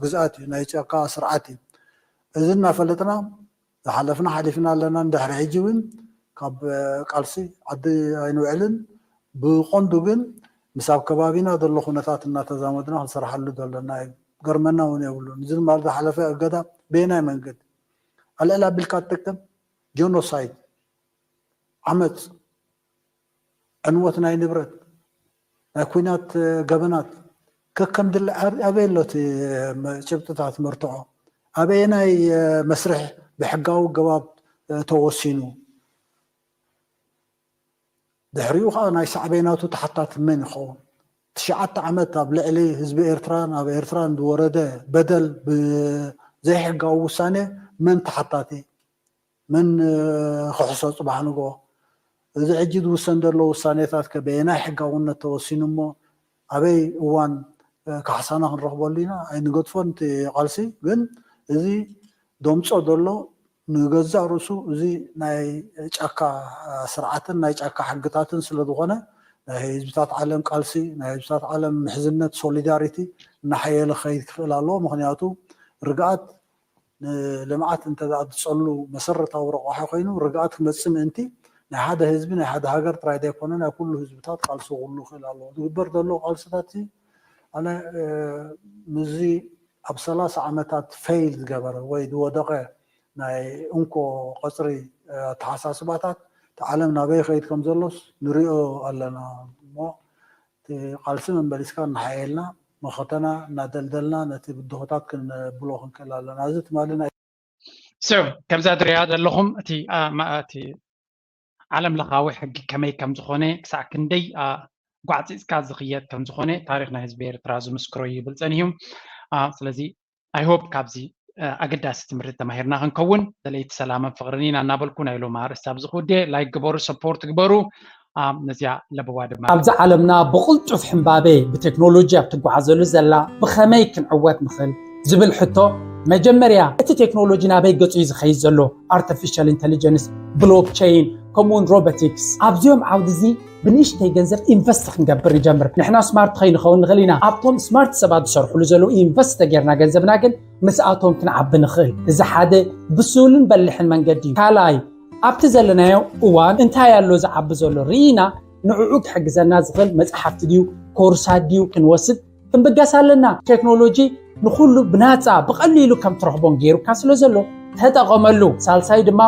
ግዝኣት እዩ፣ ናይ ጫካ ስርዓት እዩ። እዚ እናፈለጥና ዝሓለፍና ሓሊፍና ኣለና። እንድሕሪ ሕጂ እውን ካብ ቃልሲ ዓዲ ኣይንውዕልን። ብቐንዱ ግን ምስ ኣብ ከባቢና ዘሎ ኩነታት እናተዛመድና ክንሰርሓሉ ዘለና እዩ። ገርመና እውን የብሉን። እዚ ድማ ዝሓለፈ እገዳ በየናይ መንገዲ ኣልዕል ኣቢልካ ትጥቀም ጀኖሳይድ፣ ዓመፅ፣ ዕንወት ናይ ንብረት፣ ናይ ኩናት ገበናት ከከም ድለ ኣበይ ኣሎ እቲ ጭብጥታት መርትዖ ኣበየናይ መስርሕ ብሕጋዊ ኣገባብ ተወሲኑ? ድሕሪኡ ከዓ ናይ ሳዕቤናቱ ተሓታቲ መን ይኸውን? ትሽዓተ ዓመት ኣብ ልዕሊ ህዝቢ ኤርትራን ኣብ ኤርትራን ዝወረደ በደል ብዘይሕጋዊ ውሳኔ መን ተሓታቲ? መን ክሕሶ ፅባሕ ንግሆ? እዚ ሕጂ ዝውሰን ዘሎ ውሳኔታት ከ በየናይ ሕጋውነት ተወሲኑ እሞ ኣበይ እዋን ካሕሳና ክንረኽበሉ ኢና? ኣይንገድፎን እቲ ቃልሲ። ግን እዚ ደምፆ ዘሎ ንገዛእ ርእሱ እዚ ናይ ጫካ ስርዓትን ናይ ጫካ ሕግታትን ስለ ዝኾነ ናይ ህዝብታት ዓለም ቃልሲ ናይ ህዝብታት ዓለም ምሕዝነት ሶሊዳሪቲ እናሓየለ ክኸይድ ክኽእል ኣለዎ። ምክንያቱ ርግኣት ንልምዓት እንተ ዝፀሉ መሰረታዊ ረቋሒ ኮይኑ ርግኣት ክመፅእ ምእንቲ ናይ ሓደ ህዝቢ ናይ ሓደ ሃገር ጥራይ ዘይኮነ ናይ ኩሉ ህዝብታት ቃልሲ ክህሉ ይኽእል ኣለዎ። ዝግበር ዘሎ ቃልስታት ኣነ ምስዚ ኣብ ሰላሳ ዓመታት ፌይል ዝገበረ ወይ ዝወደቐ ናይ እንኮ ቀፅሪ ኣተሓሳስባታት እቲ ዓለም ናበይ ከይድ ከም ዘሎስ ንሪኦ ኣለና እሞ እቲ ቃልሲ መመሊስካ እናሓየልና መኸተና እናደልደልና ነቲ ብድሆታት ክንብሎ ክንክእል ኣለና። እዚ ትማሊ ናይ ስዑ ከምዛ ትሪኣ ዘለኹም እቲ ዓለም ለኻዊ ሕጊ ከመይ ከም ዝኾነ ክሳዕ ክንደይ ጓዕፂፅካ ዝኽየድ ከም ዝኾነ ታሪኽ ናይ ህዝቢ ኤርትራ ዝምስክሮ እዩ ይብል ፀኒሑ። ስለዚ I hope ካብዚ ኣገዳሲ ትምህርቲ ተማሂርና ክንከውን ደለይቲ ሰላምን ፍቕርን ኢና እናበልኩ ናይ ሎሚ ኣርእስቲ ኣብዚ ክውድእ። ላይክ ግበሩ፣ ሰፖርት ግበሩ። ነዚኣ ለበዋ ድማ ኣብዚ ዓለምና ብቕልጡፍ ሕምባቤ ብቴክኖሎጂ ኣብ ትጓዓዘሉ ዘላ ብኸመይ ክንዕወት ንኽእል ዝብል ሕቶ መጀመርያ እቲ ቴክኖሎጂ ናበይ ገጹ እዩ ዝኸይድ ዘሎ? ኣርቲፊሻል ኢንተሊጀንስ፣ ብሎክቸይን ከምኡውን ሮቦቲክስ ኣብዚኦም ዓውዲ እዚ ብንእሽተይ ገንዘብ ኢንቨስት ክንገብር ንጀምር። ንሕና ስማርት ከይንኸውን ንኽእል ኢና። ኣብቶም ስማርት ሰባት ዝሰርሕሉ ዘለዉ ኢንቨስት ተጌርና ገንዘብና ግን ምስኣቶም ክንዓቢ ንኽእል። እዚ ሓደ ብስሉን በሊሕን መንገዲ እዩ። ካልኣይ ኣብቲ ዘለናዮ እዋን እንታይ ኣሎ ዝዓቢ ዘሎ ርኢና ንዕኡ ክሕግዘና ዝኽእል መፅሓፍቲ ድዩ ኮርሳት ድዩ ክንወስድ ክንብገስ ኣለና። ቴክኖሎጂ ንኹሉ ብናፃ ብቐሊሉ ከም ትረኽቦን ገይሩካ ስለ ዘሎ ተጠቐመሉ። ሳልሳይ ድማ